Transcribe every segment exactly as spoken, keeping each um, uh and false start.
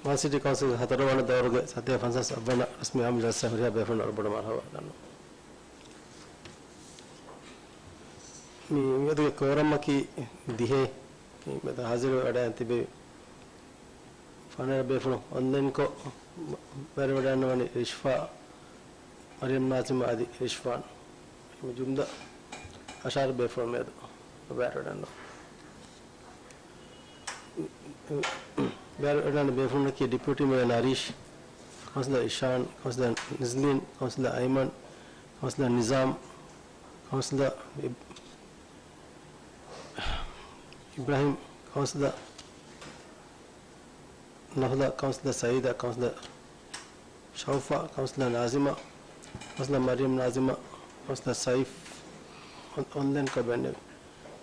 ވާން ސިޓީ ކައުންސިލްގެ ހަތަރުވަނަ ދައުރުގެ ސަތޭކަ ފަންސާސް އަށްވަނަ ރަސްމީ އާއްމު ޖަލްސާ ހުރިހާ ބޭފުޅުން އަޅުގަނޑު މަރުހަބާ ދަންނަވަން. މި މިއަދުގެ ކޯރަމަކީ ދިހަ. މިއަދު ހާޒިރުވެ ވަޑައިގެން ތިބި ފަނަރަ ބޭފުޅުން އޮންލައިންކޮށް ބައިވެރިވެވަޑައިގަންނަވަނީ ރިޝްފާ، މަރިޔަމް ނާޒިމާ އަދި ރިޝްފާން. މި ޖުމްލަ އަށާރަ ބޭފުޅުން މިއަދު ބައިވެރިވެވަޑައިގަންނަވަނީ. ބައިވެރިވެވަޑައިގަންނަ ބޭފުޅުންނަކީ ޑެޕިއުޓީ މޭޔަރ ނަރީޝް، ކައުންސިލަރ އިޝާން، ކައުންސިލަރ ނިޒްލީން، ކައުންސިލަރ އައިމަން، ކައުންސިލަރ ނިޒާމް، ކައުންސިލަރ އިބް-، އިބްރާހިމް، ކައުންސިލަރ ނަހުލާ، ކައުންސިލަރ ސައީދާ، ކައުންސިލަރ ޝައުފާ، ކައުންސިލަރ ނާޒިމާ، ކައުންސިލަރ މަރިޔަމް ނާޒިމާ، ކައުންސިލަރ ސައިފް އޮން-، އޮންލައިންކޮށް ބޭނުންވި،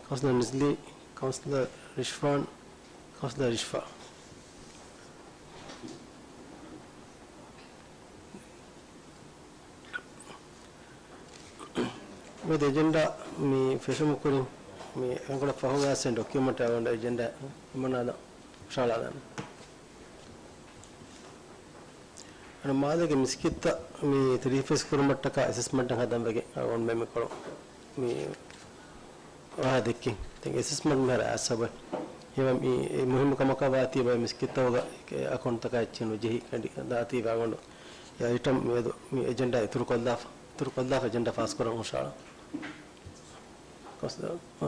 ކައުންސިލަރ ނިޒްލީ، ކައުންސިލަރ ރިޝްފާން، ކައުންސިލަރ ރިޝްފާ. މިއަދު އެޖެންޑާ މި ފެށުމުގެ ކުރިން މި އެންގުޅަ ފަހުގަ އައިސް ޑޮކިއުމަންޓް އަޅުގަނޑު އެޖެންޑާ ހިމަނާލަން ހުށަހަޅާލަން. އަނެއް މާލޭގެ މިސްކިތްތައް މި ތިރީފަސް ކުރުމަށްޓަކާ އެސެސްމަންޓެއް ހަދަން ވެގެން އަޅުގަނޑުމެން މިކޮޅު މި ވާހަކަ ދެއްކިން. ދެން އެސެސްމަންޓް މިހާރު އައިސް ސަބަ ހިމަ މި މުހިއްމު ކަމަކާ ވާތީ ބައެއް މިސްކިތްތަކުގަ އެކައުންޓްތަކާ އެއްޗެއް ނުޖެހި ކަނޑި ދާތީ ވާގޮނޑު އެ އައިޓަމް މިއަދު މި އެޖެންޑާ އިތުރުކޮށްލާފަ، އިތުރުކޮށްލާފަ އެޖެންޑާ ފާސްކުރަން ހުށަހަޅާ. ކައުންސިލަރ، އާ،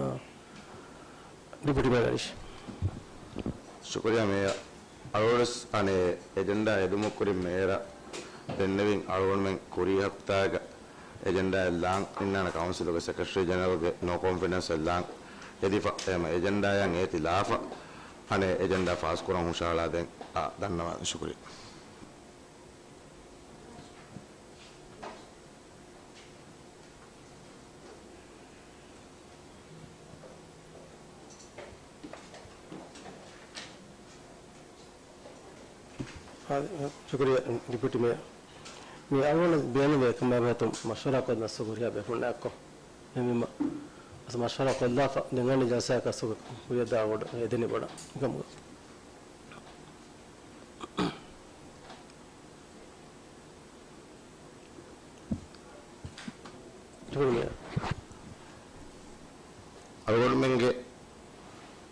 ޑެޕިއުޓީ މޭޔަރ ރައީސް. ޝުކުރިއްޔާ މޭޔަރ. އަޅުގަނޑުވެސް އަނެއް އެޖެންޑާ ހެދުމުގެ ކުރިން މޭޔަރަށް ދެންނެވިން އަޅުގަނޑުމެން ކުރީ ހަފްތާގަ އެޖެންޑާއެއް ލާން އިންނާނެ ކައުންސިލުގެ ސެކްރެޓަރީ ޖެނެރަލްގެ ނޯ ކޮންފިޑެންސްއެއް ލާން ހެދިފަ އެހެމަ އެޖެންޑާއަށް އޭތި ލާފަ އަނެއް އެޖެންޑާ ފާސްކުރަން ހުށަހަޅާ ދެން އާ ދަންނަވާ ޝުކުރިއްޔާ. ހާ، ޝުކުރިއްޔާ ޑެޕިއުޓީ މޭޔަރ. މި އަޅުގަނޑަށް ބޭނުންވޭ އެކަމާ ބެހޭ މަޝްވަރާ ކޮށްލަން ސުކުރިއްޔާ ބޭފުޅުންނާ އެއްކޮށް. އެހެންވީމަ މަޝްވަރާ ކޮށްލާފަ ދެން އަންނަ ޖަލްސާއަކަށް ސުކުރިއްޔާ ވަޑަ އެދެނީ ވަޑަ. އެކަމުގަ. ޝުކުރިއްޔާ. އަޅުގަނޑުމެންގެ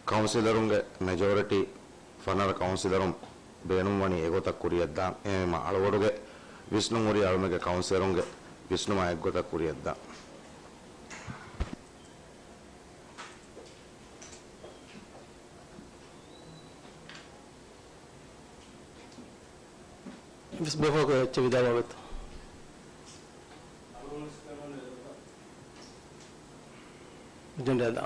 ކައުންސިލަރުންގެ މެޖޯރިޓީ ފަނަރަ ކައުންސިލަރުން ބޭނުންވަނީ އެގޮތަށް ކުރިއަށްދާން. އެހެންވީމަ އަޅުގަނޑުގެ ވިސްނުން ހުރީ އަޅުމެންގެ ކައުންސިލަރުންގެ ވިސްނުމާ އެއްގޮތަށް ކުރިއަށްދާން. ވެސް ބޭފުޅަކު އެއްޗެއް ވިދާޅުވާ ވެތަ؟ އެޖެންޑާ ދާ.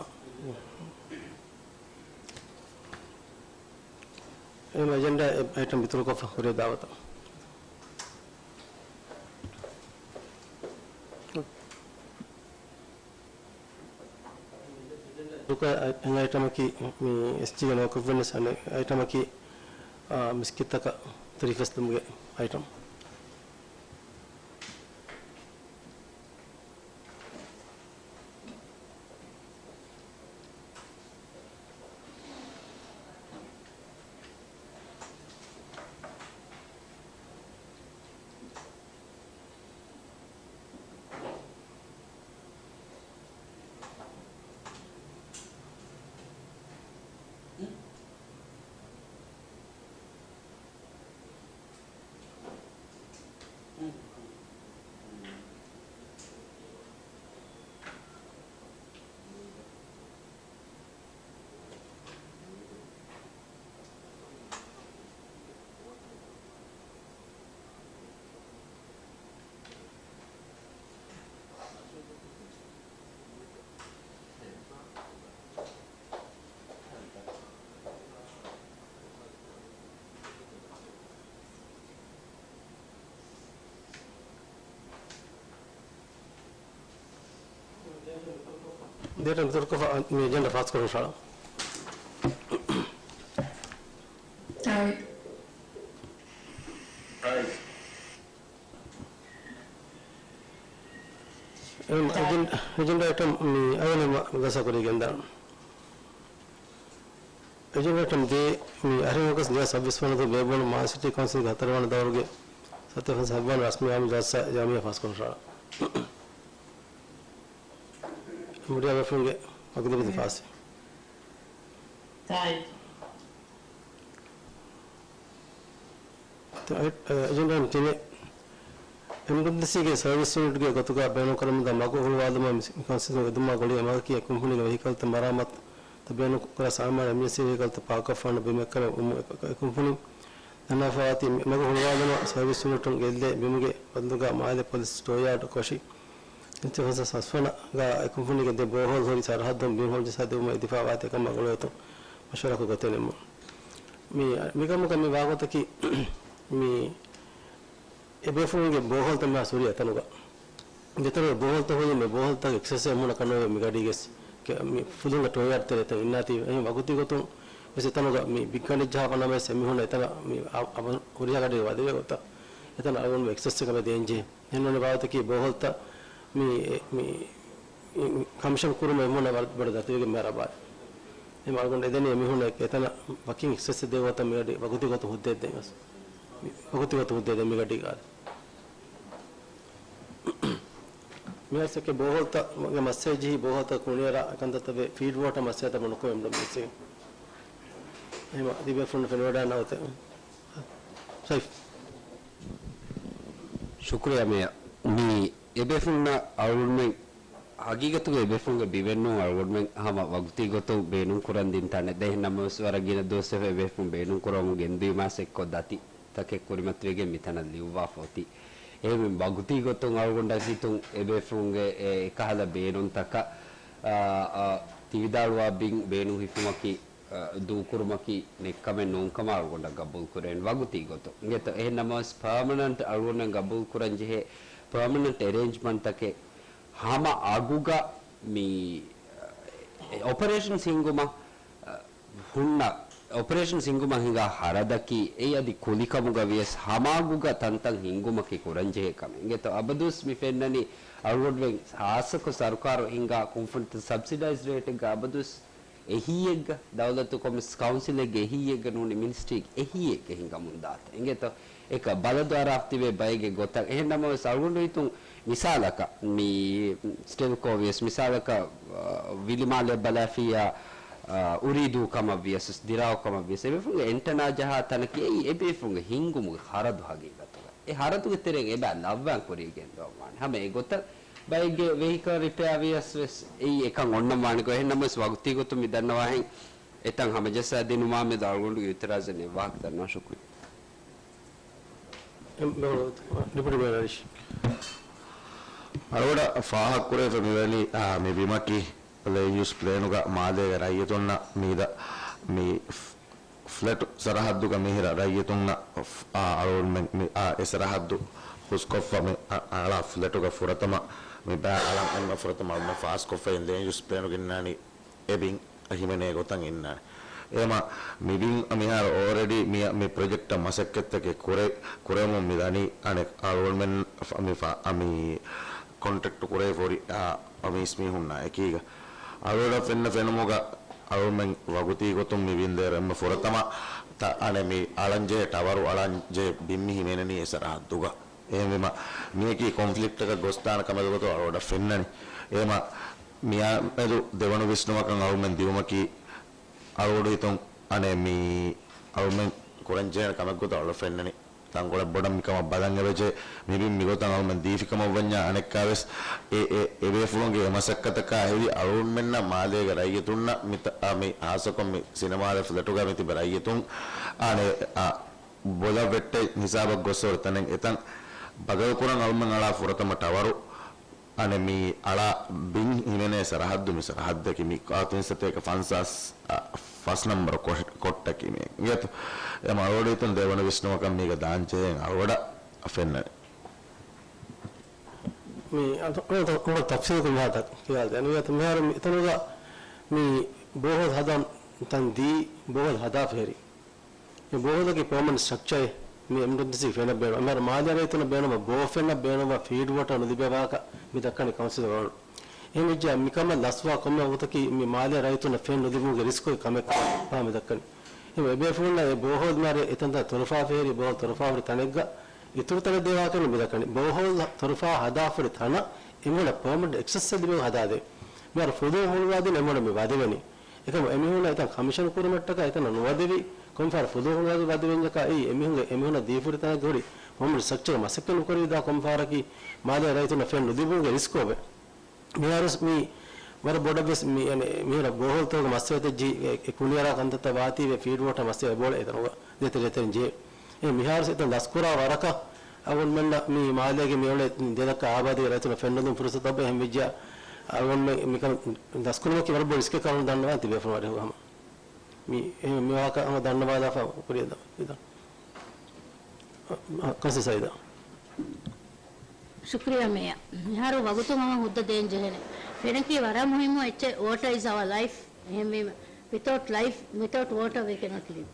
އެ އެޖެންޑާ އައިޓަމް އިތުރުކޮށްފަ ހުރި ދާވަތަށް. ދުކަ އެން އައިޓަމަކީ މި އެސްޖީގެ ނޯކޮށްވެންނަސް އަނެއް އައިޓަމަކީ، އާ، މިސްކިތްތަކަށް ތިރީފަސްލުމުގެ އައިޓަމް. ދޭޓަ މިތުރުކޮށްފަ މި އެޖެންޑާ ފާސްކުރަން ހުށަހަޅާ. އެ އެޖެންޑާ، އެޖެންޑާ އައިޓަމް މި އަވަލުން ގަސް ކުރިގެން ދާން. އެޖެންޑާއަށް ދޭ މި އަހަރެން އޮގަސްޓް ދެހާސް ސައްބީސް ވަނަ ދުވަހު ބޭބޯނު މާލެ ސިޓީ ކައުންސިލްގެ ހަތަރުވަނަ ދައުރުގެ ސަތޭކަ ފަސް ހަތްވަނަ ރަސްމީ އާއްމު ޖަލްސާ ޖަމްޢިއްޔާ ފާސްކުރަން ފަށާ. މިޑިއާ ބޭފުޅުންގެ ވަގުތު ލިބިދިން ފާސްވީ. ތާއީދު. ތ-، އެ-، އެޖެންޑާ ނަމްބަރު ތިނެއް، އެމްޑަބްލިއުސީގެ ސަރވިސް ޔުނިޓްގެ ގޮތުގަ ބޭނުންކުރަމުންދާ މަގު ހުޅުވާލުމަށް މި-، މި ކައުންސިލުން އެދުމާ ގުޅި އެ މަގަކީ އެ ކުންފުނީގެ ވެހިކަލްތައް މަރާމާތުތައް ބޭނުންކުރާ ސާމާނު އެމްއެސްސީ ވެހިކަލްތައް ޕާކްކޮށްފަ އަންނަ ބިމެއްކަމަށް ވުމުން އެ-، އެ-، އެ ކުންފުނިން ދަންނަވާފައި އޮތީ މަގު ހުޅުވާލުމަށް ސަރވިސް ޔުނިޓުން ގެއްލޭ ބިމުގެ ބަދަލުގަ މާލެ ޕޮލިސް ޓޯޔާޑް ކޮށި، އިންތިހާބު ސަސްފަނަގަ އެ ކުންފުނީގެ ދެ ބޯހޯލް ހުރި ސަރަހައްދުން ބިން ހޯލްޖަސާ ދެވުމަށް އިދިފާވާތީ ކަމަށް ގުޅޭ ގޮތުން މަޝްވަރާކޮށް ގޮތެއް ނިންމުން. މި، މިކަމުގަ މި ވާގޮތަކީ، މި އެބޭފުޅުންގެ ބޯހޯލްތައް މިހާ ހުރި އެތަނުގަ. ދެތަނުގެ ބޯހޯލްތައް ހުރީ މި ބޯހޯލްތައް އެކްސެސް އެއް ނޫންކަން ނޯވޭ މި ގަޑީގެސް. މި ފުލުންގެ ޓޯޔާޑް ތެރޭ އެތަން އިންނާތީ އެހެން ވަގުތީ ގޮތުން ވެސް އެތަނުގަ މި ބިއްގަނޑެއް ޖަހާފަ ނަމަވެސް އެމީހުން އެތަނަށް މި އަ-، އަ-، ހުރިހާ ގަޑިއެއް ވަދެވޭ ގޮތަށް އެތަނަށް އަޅުގަނޑު އެކްސެސް ކަމެއް ދޭންޖެހޭ. އެހެން ނޫނީ ބާވަތަކީ ބޯހޯލްތައް މި، މި ކަމިޝަން ކުރުމަށް އެމީހުންނަށް ވަރަށް ބޮޑަށް ދަތިވެގެން މި ރަބާ. އެހެން އަޅުގަނޑު އެދެނީ އެމީހުންނަށް އެތަނަށް ވަކިން އެކްސެސް ދެވޭ ގޮތަށް މި ގަޑި ވަގުތީ ގޮތުން ހުއްދައެއް ދޭން ވެސް. ވަގުތީ ގޮތުން ހުއްދައެއް ދޭން މި ގަޑީގަ. މިހާރު އެކެއް ބޯހޯލްތައް މައްސަލަ ޖެހި ބޯހޯލްތައް ކުނިއަރާ ކަންތައްތައް ވެ ފީޑް ވޯޓަރ މައްސަލަތައް ނުކުމެ އެމްޑަބްލިއުސީ. އެހެންވީމަ ތިބޭފުޅުން ފެނިވަޑައިގަންނަވާ ގޮތެއް. ސައިފް. ޝުކުރިއްޔާ މޭޔަރ. މި އެބޭފުޅުންނަށް އަޅުގަނޑުމެން ހަގީގަތުގަ އެބޭފުޅުންގެ ބިމެއް ނޫން އަޅުގަނޑުމެން ހަމަ ވަގުތީ ގޮތުން ބޭނުން ކުރަން ދިން ތަނެއް. އެހެން ނަމަވެސް ވަރަށް ގިނަ ދުވަސްވެފަ އެބޭފުޅުން ބޭނުން ކުރަމުން ގެންދިޔުމާސް އެއްކޮށް ދަތި ތަކެއް ކުރިމަތިވެގެން މިތަނަށް ލިޔުއްވާފަ އޮތީ. އެހެންވެ ވަގުތީ ގޮތުން އަޅުގަނޑަށް ހިތުން އެބޭފުޅުންގެ އެ އެކަހަލަ ބޭނުންތަކަށް، އާ، އާ، ތި ވިދާޅުވާ ބިން ބޭނުން ހިފުމަކީ، އާ، ދޫކުރުމަކީ ނެއްކަމެއް ނޫންކަމަށް އަޅުގަނޑަށް ގަބޫލު ކުރެވެން ވަގުތީ ގޮތުން. އިނގޭތޯ، އެހެން ނަމަވެސް ޕާމަނަންޓް އަޅުގަނޑަށް ގަބޫލު ކުރަން ޖެހޭ ޕާމަނަންޓް އެރޭންޖްމަންޓްތަކެއް ހަމަ އަގުގަ މި، އެ، އޮޕަރޭޝަންސް ހިންގުމަށް، އަ، ހުންނަ އޮޕަރޭޝަންސް ހިންގުމަށް ހިނގާ ހަރަދަކީ އެއީ އަދި ކުލިކަމުގަ ވިޔަސް ހަމައަގުގަ ތަންތަން ހިންގުމަކީ ކުރަންޖެހޭ ކަމެއް. އިނގޭތޯ އަބަދުވެސް މި ފެންނަނީ އަޅުގަނޑުމެން ހާއްސަކޮށް ސަރުކާރު ހިންގާ ކުންފުނިތައް ސަބްސިޑައިޒް ރޭޓެއްގަ އަބަދުވެސް އެހީއެއްގަ ދައުލަތު ކޮމިސް ކައުންސިލެއްގެ އެހީއެއްގަ ނޫނީ މިނިސްޓްރީގެ އެހީއެއްގަ ހިނގަމުންދާތަ. އިނގޭތޯ އެކަ ބަލަދު އަރާފަ ތިބޭ ބައެއްގެ ގޮތަށް. އެހެން ނަމަވެސް އަޅުގަނޑު ހިތުން މިސާލަކަށް މި ސްޓެލްކޯ ވިޔަސް މިސާލަކަށް، އަ، ވިލިމާލެ ބަލާފިއްޔާ، އަ، އުރީދޫ ކަމަށް ވިޔަސް ދިރާއު ކަމަށް ވިޔަސް އެބޭފުޅުންގެ އެންޓަނާ ޖަހާ ތަނަކީ އެއީ އެބޭފުޅުންގެ ހިންގުމުގެ ހަރަދު ހަގީގަތުގަ. އެ ހަރަދުގެ ތެރެއިން އެބައި ލައްވާން ކުރީގެން ދޯންވާނެ. ހަމަ އެ ގޮތަށް ބައެއްގެ ވެހިކަލް ރިޕެއާ ވިޔަސް ވެސް އެއީ އެކަން އޮންނަން ވާނެ ގޮތް. އެހެން ނަމަވެސް ވަގުތީ ގޮތުން މި ދަންނަވާހެން އެތަން ހަމަޖައްސާ ދިނުމާ މެދު އަޅުގަނޑުގެ އިއުތިރާޒެއް ނެއް. ވާހަކަ ދަންނަވާ ޝުކުރިއްޔާ. އެ، ޑެޕިއުޓީ މޭޔަރ ހަރީޝް. އަޅުގަޑަށް ފާހަގަކުރެވިފަ މިވެނި، އާ، މި ބިމަކީ ލޭންޑް ޔޫސް ޕްލޭނުގަ މާލޭގެ ރައްޔިތުންނަށް މީދަ މި ފް-، ފްލެޓު ސަރަހައްދުގަ މިހިރަ ރައްޔިތުންނަށް ފް-، އާ، އަޅުގަނޑުމެން މި، އާ، އެ ސަރަހައްދު ހުސްކޮށްފަ މި، އަ-، އަޅާ ފްލެޓުގަ ފުރަތަމަ މި ބައި އަޅަން އެންމެ ފުރަތަމަ އަޅުގަނޑުމެން ފާސްކޮށްފައި ލޭންޑް ޔޫސް ޕްލޭނުގަ އިންނާނީ އެ ބިން ހިމެނޭ ގޮތަށް އިންނާނެ. އެހެމަ މި ބިން މިހާރު އޯލްރެޑީ މި، މި ޕްރޮޖެކްޓަށް މަސައްކަތްތަކެއް ކުރެ، ކުރެވެމުން މި ދަނީ އަނެއް އަޅުގަނޑުމެން ފަ-، މި ފަ-، މި ކޮންޓްރެކްޓް ކުރެވިފަ ހުރި، އާ، މީސްމީހުންނާ އެކީގަ. އަޅުގަޑަށް ފެންނަ ފެނުމުގަ އަޅުގަނޑުމެން ވަގުތީ ގޮތުން މި ބިން ދޭއިރު އެންމެ ފުރަތަމަ ތަ-، އަނެއް މި އަޅަންޖެހޭ ޓަވަރު އަޅަންޖެހޭ ބިން މި ހިމެނެނީ އެ ސަރަހައްދުގަ. އެހެންވީމަ، މިއަކީ ކޮންފްލިކްޓަކަށް ގޮސްދާނެ ކަމެއް ގޮތަށް އަޅުގަޑަށް ފެންނަނީ. އެހެމަ، މިއާމެދު ދެވަނަ ވިސްނުމަކަށް އަޅުގަނޑުމެން ދިއުމަކީ، އަޅުގަޑު ހިތުން އަނެއް މި އަޅުގަނޑުމެން ކުރަންޖެހޭނެ ކަމެއް ގޮތަށް އަޅުގަޑަށް ފެންނަނީ. ތަންކޮޅެއް ބޮޑަށް މިކަމަށް ބަލަން އެބަޖެހޭ. މި ބިން މިގޮތަށް އަޅުގަނޑުމެން ދީފި ކަމަށް ވަންޏާ އަނެއްކާވެސް އެ، އެ، އެބޭފުޅުންގެ އެ މަސައްކަތަކާ ހެދި އަޅުގަނޑުމެންނަށް މާލޭގެ ރައްޔިތުންނަށް މި ތަ-، އާ، މި ހާއްސަކޮށް މި ސިނަމާލެ ފްލެޓުގަ މި ތިބެ ރައްޔިތުން އަނެއް، އާ، ބޮލަށް ވެއްޓެ ހިސާބަށް ގޮއްސަ ހުރި ތަނެއް އެތަން ބަދަލުކުރަން އަޅުމެން އަޅާ ފުރަތަމަ ޓަވަރު، އަނެއް މި އަޅާ ބިން ހިމެނޭ ސަރަހައްދު މި ސަރަހައްދަކީ މި އާ ތިން ސަތޭކަ ފަންސާސް އަށް ފަސް ނަންބަރު ކޮށް-، ކޮށްޓަކީ މި އިނގޭތޯ. އެ މަ އަޅުގަޑު ހިތުން ދެވަނަ ވިސްނުމަކަށް މީގަ ދާންޖެހޭ އަޅުގަޑަށް ފެންނަނީ. މި އަ-، ތަ-، ތަ-، ތަފްސީލުކޮށް މިހާތަނަށް ކިޔާލަދޭން. ނުވަތަ މިހާރު މި އެތަނުގަ މި ބޯހޮލް ހަދަން ތަން ދީ ބޯހޮލް ހަދާފަ ހެރި. މި ބޯހޮލަކީ ޕާމަނެންޓް ސްޓްރަކްޗަރެއް މި އެމްޑިސީ ފެނަ ބޭނުން. އަމިއްލަ މާލޭ ރައްޔިތުންނަށް ބޭނުންވާ ބޯ ފެންނަ ބޭނުންވާ ފީޑް ވޯޓަރ ނުލިބޭ ވާހަކަ މި ދައްކަނީ ކައުންސިލް ވަރުން. އެހެންވެއްޖެ މިކަމަށް ލަސްވާ ކޮންމެ ވަގުތަކީ މި މާލޭ ރައްޔިތުންނަށް ފެން ނުލިބުމުގެ ރިސްކުގެ ކަމެއް ފަހަމަ ދައްކަނީ. އެހެންވެ، އެބޭފުޅުންނަށް އެ ބޯހޯލް މާރޭ އެތަންތަން ތޮރުފާ ފެހެރި ބޯހޯލް ތޮރުފާ ހުރި ތަނެއްގަ އިތުރު ތަނެއް ދޭ ވާހަކައެއް ނުބުނެދައްކަނީ. ބޯހޯލް ތޮރުފާ ހަދާފަ ހުރި ތަނަށް އެމީހުންނަށް ޕާމެންޓް އެކްސެސްއެއް ލިބެން ހަދާދޭ. މިހާރު ފުލުހުޅުވާދިން އެމީހުންނަށް މި ވަދެވެނީ. އެކަމު އެމީހުންނަށް އެތަން ކަމިޝަން ކުރުމަށްޓަކާ އެތަނަށް ނުވަދެވި، ކޮންފަހަރު ފުލުހުޅުވާދި ވަދެވެންޏަކާ އެއީ އެމީހުންގެ، އެމީހުންނަށް ދީފަ ހުރި ތަނެއްގަ ހުރި ޕާމެންޓް ސްޓްރަކްޗަރ މަސައްކަތް ނުކުރެވިދާ ކޮންފަހަރަކީ މާލޭ ރައްޔިތުންނަށް ފެން ނުލިބުމުގެ ރިސްކު އޮވޭ. މިހާރު މި ވަރަށް ބޮޑަށް ވެސް މި، އަނެ، މިހިރަ ބޯހޯލްތަކުގެ މައްސަލަތައް ޖެހި، އެ، އެ ކުނިއަރާ ކަންތައްތައް ވާތީވެ ފީޑް ވޯޓަރ މައްސަލަ އެބައުޅޭ އެތަނުގަ ދޭތެރޭތެރިން ޖެހޭ. އެ މިހާރު އެތަން ލަސްކުރާ ވަރަކަށް އަޅުގަނޑުމެންނަށް މި މާލޭގެ މިއުޅޭ ދެލައްކަ އާބާދީގެ ރައްޔިތުންނަށް ފެންނުލުމުގެ ފުރުސަތު އެހެން ވެއްޖެއްޔާ، އަޅުގަނޑުމެން މިކަން ލަސްކުރުމަކީ ވަރަށް ބޮޑު ރިސްކެއް ކަމަށް ދަންނަވާން ތިބޭފުޅުން ވަރަށް ހަމަ. މި، މި ވާހަކަ ހަމަ ދަންނަވާލާފަ ކުރިއަށް ދަ-، ކޮންސަލް ސައީދާ. ޝުކްރިޔާ މޭޔަ. މިހާރު ވަގުތުން އަމަން ހުއްދަ ދޭން ޖެހޭނެ. ފެނަކީ ވަރަށް މުހިއްމު އެއްޗެއް، ވޯޓަ އިޒް އަވަ ލައިފް. އެހެންވީމަ، ވިތައުޓް ލައިފް، ވިތައުޓް ވޯޓަ ވީ ކެނޯޓް ލިވް.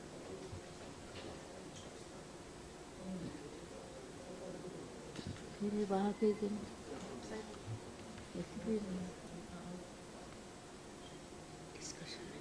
ކިރި ވާހަކައިގެން އެކްސްޕީރިއެންސް ޑިސްކަޝަން.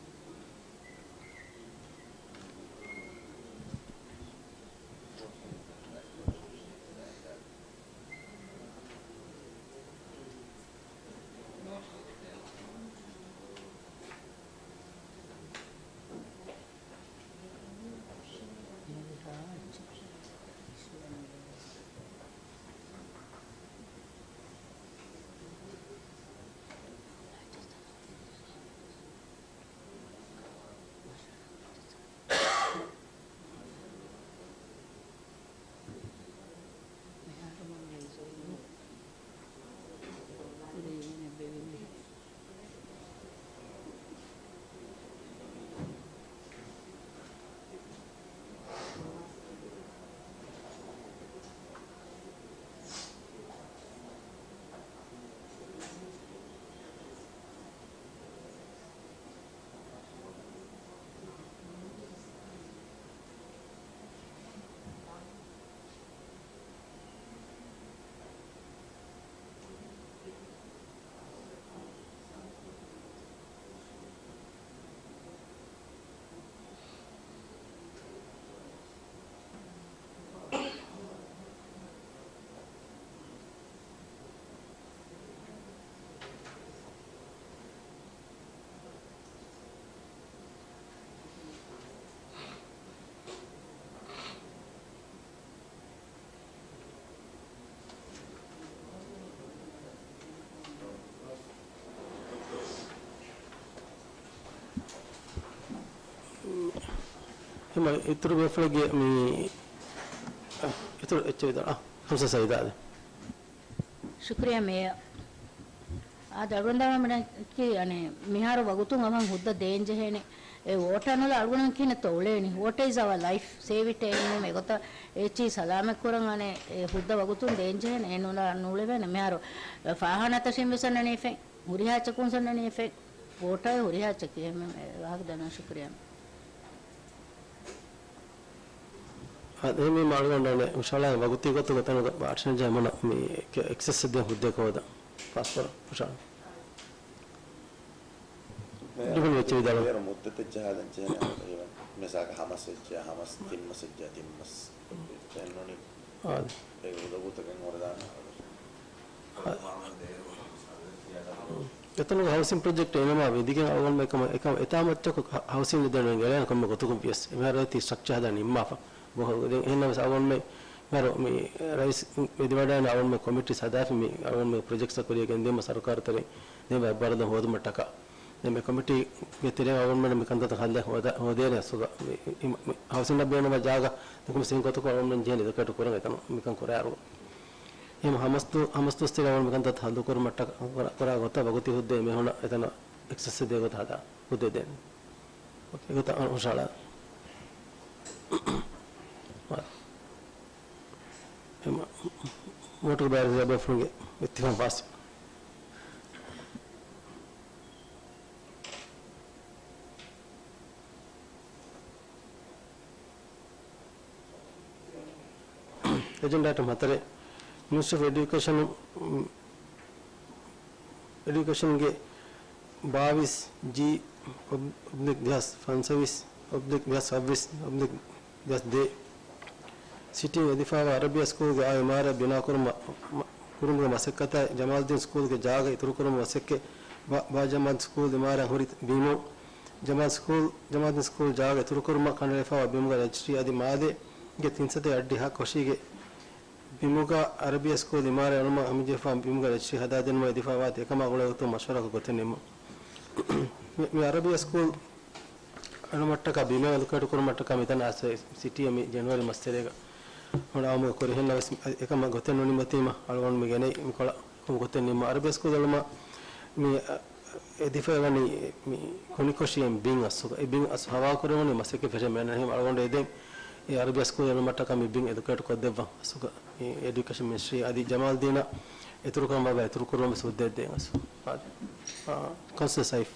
ހަމަ އިތުރު ބޭފުޅެއްގެ މި އިތުރު އެއްޗެއް ވިދާޅު. އާ، ހަމްސާ ސައީދާ އާދެ. ޝުކްރިޔާ މޭޔަރ. އާދެ، އަޅުގަނޑު ދަމާ މިނަކީ، އަނެއް، މިހާރު ވަގުތުން އަމަން ހުއްދަ ދޭން ޖެހޭނެ. އެ ވޯޓަށް ނުލާ އަޅުގަނޑު ކިހިނެއްތޯ އުޅޭނީ؟ ވޯޓަ އިޒް އަވަ ލައިފް، ސޭވް އިޓް. އެހެންވީމަ އެގޮތަށް އެއްޗިހި ސަލާމަތް ކުރަން އަނެއް އެ ހުއްދަ ވަގުތުން ދޭން ޖެހޭނެ. އެ ނުލާ ނޫޅެވޭނެ. މިހާރު ފާޚާނާތަށިން ވެސް އަންނަނީ ފެން. ހުރިހާ އެއްޗަކުން ވެސް އަންނަނީ ފެން. ވޯޓަށް ހުރިހާ އެއްޗަކީ. އެހެންވީމަ އެ ވާހަކަ ދަންނަވަން ޝުކްރިޔާ. އާދެ، މި މަޑުގަނޑަނެ އިންޝާﷲ ވަގުތީ ގޮތުގަ ތަނުގަ ބާޓްޝަން ޖަމުނަ މި އެކްސެސް ދޭ ހުއްދަ ކޯދަ ފާސްކޮރަ އިންޝާﷲ. މޭ ޑިބުން ވެއްޗެވި ދާ. މޭރު މުއްދަތެއް ޖަހާލަން ޖެހޭނެ މިސާލަކަށް ހަމަސް ވެއްޖެ، ހަމަސް ތިން މަސް ވެއްޖެ، ތިން މަސް އެއް ނޫނީ. އާދެ. އެ އުދަގޫތަކެއް ހުރެދާނެ. އެތަނުގެ ހައުސިން ޕްރޮޖެކްޓް އެންމެ ވިދިގެން އަޅުގަނޑުމެން އެކަމަށް، އެކަމަށް އެތާ މައްޗަކު ހަ-، ހައުސިން ލިދެން އެޅޭނެ ކޮންމެ ގޮތަކުން ވިޔަސް. އެމިހާރު އެތި ސްޓްރަކްޗާ ހަދާ ނިންމާފަ. ބޮހޮ-، ދެން އެހެންނަމަވެސް އަޅުގަނޑުމެން މިހާރު މި ރައީސް ވެދިވަޑައިގެން އަޅުގަނޑުމެން ކޮމިޓީ ހަދާފި މި އަޅުގަނޑުމެން ޕްރޮޖެކްޓްސް ކުރިއަށް ގެންދިއުމަށް ސަރުކާރު ތެރެއިން ދެން ވައްބަރަދަން ހޯދުމަށްޓަކާ. ދެން މި ކޮމިޓީގެ ތެރެއިން އަޅުގަނޑުމެން މި ކަންތައްތައް ހައްލެއް ހޯދާ-، ހޯދޭނެ އަސްލުގަ މި، މި، މި ހައުސިންއަށް ބޭނުންވާ ޖާގަ ދެކުން ސިން ގޮތަކު އަޅުގަނޑުމެން ޖެހޭނެ އިދަކައިޓު ކުރަން އެތަނު މިކަން ކުރާއިރު. އެހެން ހަމަސްދު-، ހަމަސްދުވަސް ތެރޭ އަޅުގަނޑު މިކަންތައް ހައްލުކުރުމަށްޓަކާ ކުރާ، ކުރާ ގޮތަށް ވަގުތީ ހުއްދަ އެމީހުނަށް އެތަނަށް އެކްސެސް ދޭ ގޮތަށް ހަދާ ހުއްދަ ދޭނެ. އޮކޭ، އެގޮތަށް އަޅު ހުށަހަޅާ. އެ މަ-، މޯޓަރު ބައިވެރި ބޭފުޅުންގެ އިއްތިފާގު ފާސް. އެޖެންޑާ އައިޓަމް ހަތަރެއް، މިނިސްޓްރީ އޮފް އެޑިއުކޭޝަނު، މް، އެޑިއުކޭޝަންގެ ބާވީސް ޖީ އޮބްލިކް ދެހާސް ފަންސަވީސް އޮބްލިކް ދެހާސް ސައްބީސް އޮބްލިކް ދެހާސް ދޭއް ސިޓީން އެދިފައިވާ އަރަބިޔާ ސްކޫލްގެ އާ އިމާރާތް ބިނާކުރުމަށް މަ-، ކުރުމުގެ މަސައްކަތާއި، ޖަމާލްދީން ސްކޫލްގެ ޖާގަ އިތުރުކުރުމުގެ މަސައްކަތް، ބާ-، ބާ ޖަމާލް ސްކޫލް އިމާރާތް ހުރި ބިމުން، ޖަމާލް ސްކޫލް، ޖަމާލްދީން ސްކޫލް ޖާގަ އިތުރުކުރުމަށް ކަނޑައެޅިފައިވާ ބިމުގެ ރަޖިސްޓްރީ އަދި މާލޭގެ ތިން ސަތޭކަ އަށްޑިހަ ކޮށީގެ ބިމުގަ އަރަބިޔާ ސްކޫލް އިމާރާތް އެޅުމަށް ހަމަޖެހިފަ ބިމުގެ ރަޖިސްޓްރީ ހަދާދިނުމަށް އެދިފައިވާތީ އެކަމާ ގުޅޭ ގޮތުން މަޝްވަރާކޮށް ގޮތެއް ނިންމުން. މި، މި އަރަބިޔާ ސްކޫލް އެޅުމަށްޓަކާ ބިމެއް އެލޮކޭޓް ކުރުމަށްޓަކާ މިތަނަށް އައިސް ސިޓީއަށް މި ޖެނުއަރީ މަސްތެރޭގަ ހުން އާއްމު ކުރިހެންނަށް ވެސް އެކަމަށް ގޮތެއް ނުނިމަތީމަ އަޅުގަނޑު މި ގެނައި މިކޮޅަށް ކޮން ގޮތެއް ނިންމުން. އަރަބިޔާ ސްކޫލް އެޅުމަށް މި އެދިފައިވަނީ މި ކުނިކޮށި އެއް ބިން އަސްލުގަ، އެ ބިން އަސްލު ހަވާލު ކުރެވުނީ މަސައްކަތް ފެށޭ މޭނަ ހިމް އަޅުގަނޑު އެދެން އެ އަރަބިޔާ ސްކޫލް އެޅުމަށްޓަކާ މި ބިން އެލޮކޭޓް ކޮށްދެއްވަން އަސްލުގަ އެ އެޑިއުކޭޝަން މިނިސްޓްރީ އަދި ޖަމާލްދީނަށް އިތުރުކަން ބާއްވާ އިތުރުކުރުމަށް ވެސް ހުއްދައެއް ދޭން އަސްލު. އާ، ކައުންސިލަރ ސައިފް.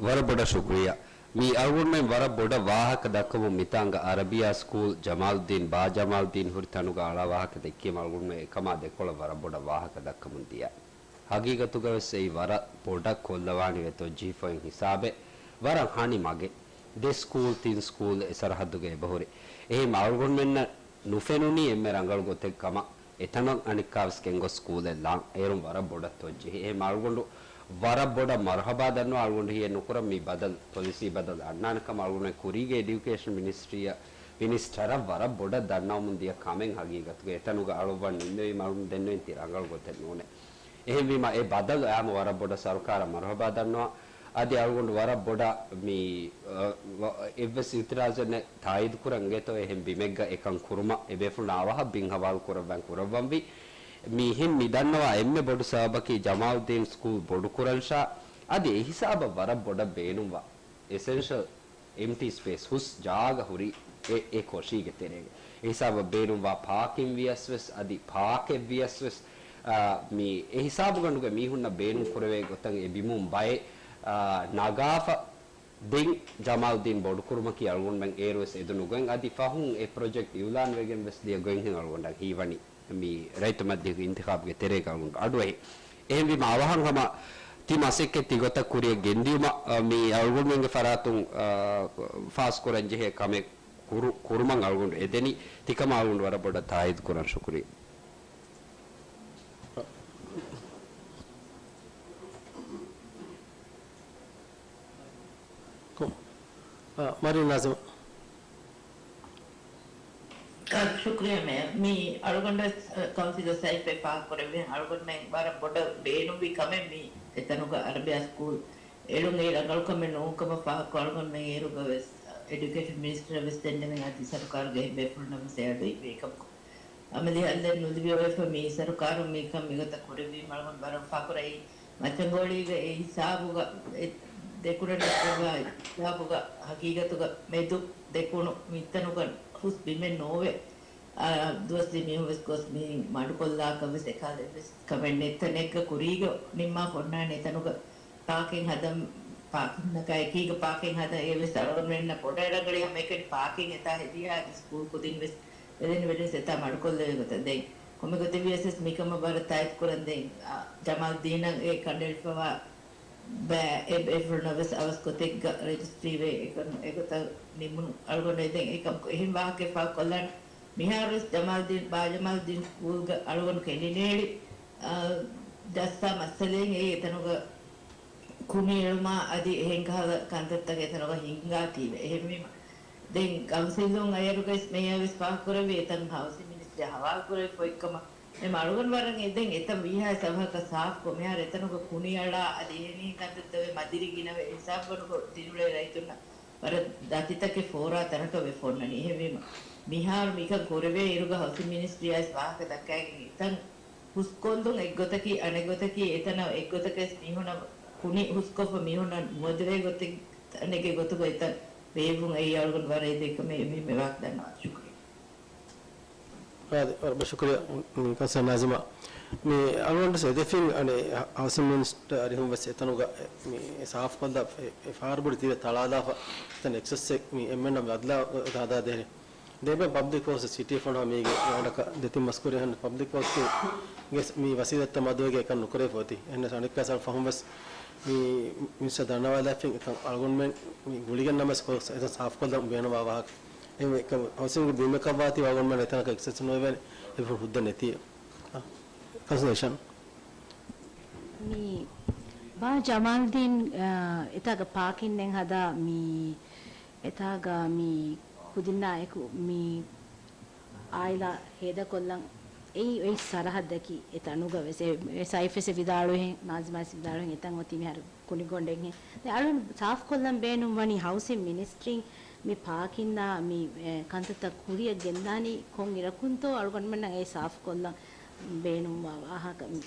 ވަރަށް ބޮޑަށް ޝުކުރިއްޔާ. މީ އަޅުގަނޑުމެން ވަރަށް ބޮޑަށް ވާހަކަ ދައްކަމުން މިތާނގަ އަރަބިޔާ ސްކޫލް، ޖަމާލްދީން، ބާ ޖަމާލްދީން ހުރި ތަނުގަ އަޅާ ވާހަކަ ދެއްކީމަ އަޅުގަނޑުމެން އެކަމާ ދެކޮޅަށް ވަރަށް ބޮޑަށް ވާހަކަ ދައްކަމުން ދިޔަ. ހަގީގަތުގަވެސް އެއީ ވަރަށް ބޮޑަށް ކޮށްލަވާނެވޭ ތޮއްޖިހިފައިން ހިސާބެއް، ވަރަށް ހަނި މަގެއް. ދެ ސްކޫލް، ތިން ސްކޫލް އެ ސަރަހައްދުގަ އެބަހުރި. އެހެން އަޅުގަނޑުމެންނަށް ނުފެނުނީ އެންމެ ރަނގަޅު ގޮތެއް ކަމަށް. އެތަނަށް އަނެއްކާވެސް ގެންގޮސް ސްކޫލެއް ލާން. އޭރުން ވަރަށް ބޮޑަށް ތޮއްޖެހި. އެހެން އަޅުގަނޑު ވަރަށް ބޮޑަށް މަރުހަބާ ދަންނަވަން. އަޅުގަނޑު ހިޔެއް ނުކުރަން މި ބަދަލު، ޕޮލިސީ ބަދަލު އަންނާނެ ކަމަށް އަޅުގަނޑު ކުރީގެ އެޑިއުކޭޝަން މިނިސްޓްރީއަށް، މިނިސްޓަރަށް ވަރަށް ބޮޑަށް ދަންނަވަމުން ދިޔަ ކަމެއް. ހަގީގަތުގަ އެތަނުގަ އަޅުއްވަން ނިންމެވީމަ އަޅުގަނޑު ދެންނެވިން ތި ރަނގަޅު ގޮތެއް ނޫނޭ. އެހެންވީމަ އެ ބަދަލު އައިމަ ވަރަށް ބޮޑަށް ސަރުކާރަށް މަރުހަބާ ދަންނަވަން. އަދި އަޅުގަނޑު ވަރަށް ބޮޑަށް މި، އަ، ވަ-، އެއްވެސް އިއުތިރާޒެއް ނެތް ތާއީދު ކުރަން އިނގޭތޯ އެހެން ބިމެއްގަ އެކަން ކުރުމަށް އެ ބޭފުޅުން އަވަހަށް ބިން ހަވާލު ކުރައްވަން ކުރައްވަންވީ. މިހެން މި ދަންނަވާ އެންމެ ބޮޑު ސަބަބަކީ ޖަމާލްދީން ސްކޫލް ބޮޑުކުރަންށާ އަދި އެހިސާބަށް ވަރަށް ބޮޑަށް ބޭނުންވާ އެސެންޝަލް އެމްޓީ ސްޕޭސް ހުސް ޖާގަ ހުރި އެ، އެ ކޮށީގެ ތެރޭގަ. އެހިސާބަށް ބޭނުންވާ ޕާކިން ވިޔަސް ވެސް އަދި ޕާކެއް ވިޔަސް ވެސް، އާ، މި އެހިސާބުގަނޑުގެ މީހުންނަށް ބޭނުން ކުރެވޭ ގޮތަށް އެ ބިމުން ބައެއް، އާ، ނަގާފަ ދެން ޖަމާލްދީން ބޮޑުކުރުމަކީ އަޅުގަނޑުމެން އޭރުވެސް އެދުނު ގޮތް އަދި ފަހުން އެ ޕްރޮޖެކްޓް އިއުލާން ވެގެން ވެސް ދިޔަ ގޮތްހެން އަޅުގަނޑަށް ހީވަނީ މި ރައްޔިތު މަޖިލީހުގެ އިންތިޚާބުގެ ތެރޭގަ އަޅުގަނޑު އަޑުއެހި. އެހެންވީމަ އަވަހަށް ހަމަ ތި މަސައްކަތް ތިގޮތަށް ކުރިއަށް ގެންދިޔުމަށް، އަ، މި އަޅުގަނޑުމެންގެ ފަރާތުން، އަ، ފާސްކުރަންޖެހޭ ކަމެއް ކުރު-، ކުރުމަށް އަޅުގަނޑު އެދެނީ. ތިކަމަށް އަޅުގަނޑު ވަރަށް ބޮޑަށް ތާއީދު ކުރަން ޝުކުރިއްޔާ. ކޮ-، އާ، މަރިން ނާޒިމް. އާ، ޝުކުރިއްޔާ މޭޔަރ. މި އަޅުގަނޑަށް، އަ، ކައުންސިލަރ ސައިފް އެ ފާހަގަކުރެއްވި އަޅުގަނޑުމެން ވަރަށް ބޮޑަށް ބޭނުންވި ކަމެއް މި އެތަނުގަ އަރަބިޔާ ސްކޫލް އެޅުން އެއީ ރަނގަޅު ކަމެއް ނޫން ކަމަށް ފާހަގަކޮށް އަޅުގަނޑުމެން އޭރުގަ ވެސް އެޑިއުކޭޝަން މިނިސްޓަރަށް ވެސް ދެންނެވިން އަދި ސަރުކާރުގެ އެހެން ބޭފުޅުންނަށް ވެސް އެ އަޑު އިއްވި ކަމަކު. އަމަލީ ހައްލެއް ނުލިބި އޮވެފަ މި ސަރުކާރުން މިކަން މިގޮތަށް ކުރެއްވީމަ އަޅުގަނޑު ވަރަށް އުފާކުރައީ. މައްޗަންގޮޅީގަ އެ ހިސާބުގަ އެ ދެކުނަ ނެތްކޮށްވާ ހިސާބުގަ ހަގީގަތުގަ މެދު ދެކުނު މިތަނުގަ ހުސް ބިމެއް ނޯވެ. އާ، ދުވަސް ދި މީހުން ވެސް ގޮސް މި މަޑުކޮށްލާކަށް ވެސް އެކާލެއްވެސް ކަމެއް ނެތް ތަނެއްގަ ކުރީގަ ނިންމާފަ އޮންނާނެ އެތަނުގަ ޕާކިން ހަދަން، ޕާކިންތަކާ އެކީގަ ޕާކިން ހަދަން އެވެސް އަޅުގަނޑުމެންނަށް ބޮޑަށް ރަނގަޅީ ހަމައެކަނި ޕާކިން އެތާ ހެދިޔާ އަދި ސްކޫލް ކުދިން ވެސް ވެދެން ވެދެން ސެތާ މަޑުކޮށްލެވޭ ގޮތަށް. ދެން ކޮންމެ ގޮތެއް ވިޔަސް ވެސް މިކަމަށް ވަރަށް ތާއީދު ކުރަން ދެން، އާ، ޖަމާލްދީނަށް އެ ކަނޑައެޅިފަވާ ބައެއް ބޭފުޅުންނަށް ވެސް އަވަސް ގޮތެއްގަ ރަޖިސްޓްރީވެ އެކަން އެގޮތަށް ނިމުނު އަޅުގަނޑު އެދެން އެކަމަކު އެހެން ވާހަކައެއް ފާހަގަކޮށްލާނެ. މިހާރުވެސް ޖަމާލްދީން، ބާ ޖަމާލްދީން ސްކޫލްގަ އަޅުގަނޑު ކެނޑިނޭޅި، އާ، ޖައްސާ މައްސަލައިން އެއީ އެތަނުގަ ކުނިއެޅުމާ އަދި އެހެން ކަހަލަ ކަންތައްތަކެއް އެތަނުގަ ހިނގާތީވެ. އެހެންވީމަ، ދެން ކައުންސިލުން އޭރުގައި މޭޔަރ ވެސް ފާހަގަކުރެއްވި އެތަން ހައުސިން މިނިސްޓްރީއަށް ހަވާލުކުރެވިފައި އޮތްކަމަށް އެމަ އަޅުގަނޑު ވަރަށް އެދެން އެތަން ވީހާ ސަބަހަކަށް ސާފުކޮށް، މިހާރު އެތަނުގަ ކުނިއަޅާ އަދި އެހެނިހެން ކަންތައްތައް ވެ މަދިރި ގިނަވެ، އެހިސާބުގަނޑުކޮށް ދިރިއުޅޭ ރައްޔިތުންނަށް ވަރަށް ދަތިތަކެއް ފޯރާ ތަނަކަށް ވެފަ އޮންނަނީ. އެހެންވީމަ، މިހާރު މިކަން ކުރެވޭ އިރުގަ ހައުސިން މިނިސްޓްރީއާ ވެސް ވާހަކަ ދައްކައިގެން އެތަން ހުސްކޮށްލުން އެއްގޮތަކީ، އަނެއްގޮތަކީ އެތަނަށް އެއްގޮތަކަށް ވެސް މީހުންނަށް ކުނި ހުސްކޮށްފަ މީހުންނަށް ނުވަދެވޭ ގޮތެއް ތަނެއްގެ ގޮތުގަ އެތަން ބޭއްވުން އެއީ އަޅުގަނޑު ވަރަށް އެދޭ ކަމެއް. އެމީ މި ވާހަކަ ދަންނަވާ. ޝުކުރިއްޔާ. އާދެ، ވަރަށް ޝުކުރިއްޔާ، މި ކައުންސިލަރ ނާޒިމާ. މި އަޅުގަނޑު ވެސް އެދެފިން އަނެއް ހަ-، ހައުސިން މިނިސްޓަރ އަރިހުން ވެސް އެތަނުގަ އެ، މި ސާފުކޮށްލާ އެ، އެ ފާރުބުޑި ތިރެ ތަޅާލާފަ އެތަން އެކްސެސްއެއް މި އެންމެންނަށް ބަދަލާ ހަދާދޭނެ. ދެބަ ޕަބްލިކް ވޯކްސް ސިޓީ ފަނޑު މީގެ ވަޑަކަށް ދެތިން މަސް ކުރި އެހެން ޕަބްލިކް ވޯކްސްގެ މި ވަސީލަތްތައް މަދުވެގެން އެކަން ނުކުރެވިފަ އޮތީ. އެހެން އަނެއްކާ ސަރު ފަހުން ވެސް މި މިނިސްޓަރ ދަންނަވާލާފިން އެކަން އަޅުގަނޑުމެން މި ގުޅިގެން ނަމަވެސް އެކަން ސާފުކޮށްލަން ބޭނުންވާ ވާހަކަ. އެ ހައުސިންގ ބިމެއް ކައްވާތީ އަޅުގަނޑުމެން އެތަނަކަށް އެކްސެސް ނުވެވޭނެ އެ ހުއްދަ ނެތީ. ކޮންސަލްޓޭޝަން. މި ބާ ޖަމާލްދީން، އާ، އެތާގަ ޕާކިން ހަދާ މި އެތާގަ މި ކުދިންނާ އެކު މި އާއިލާ ހޭދަކޮށްލަން އެއީ އޮތް ސަރަހައްދަކީ އެތަނުގަ ވެސް. އެ، އެ ސައިފް ވެސް ވިދާޅުވިހެން، ނާޒިމާ ވެސް ވިދާޅުވިހެން އެތަން އޮތީ މިހާރު ކުނިގޮނޑެއްހެން. ދެން އަޅުން ސާފުކޮށްލަން ބޭނުން ވަނީ ހައުސިން މިނިސްޓްރީން މި ޕާކިންނާ މި، އެ، ކަންތައްތައް ކުރިއަށް ގެންދާނީ ކޮން އިރަކުންތޯ އަޅުގަނޑުމެންނަށް އެ ސާފުކޮށްލަން ބޭނުންވާ ވާހަކަ. މި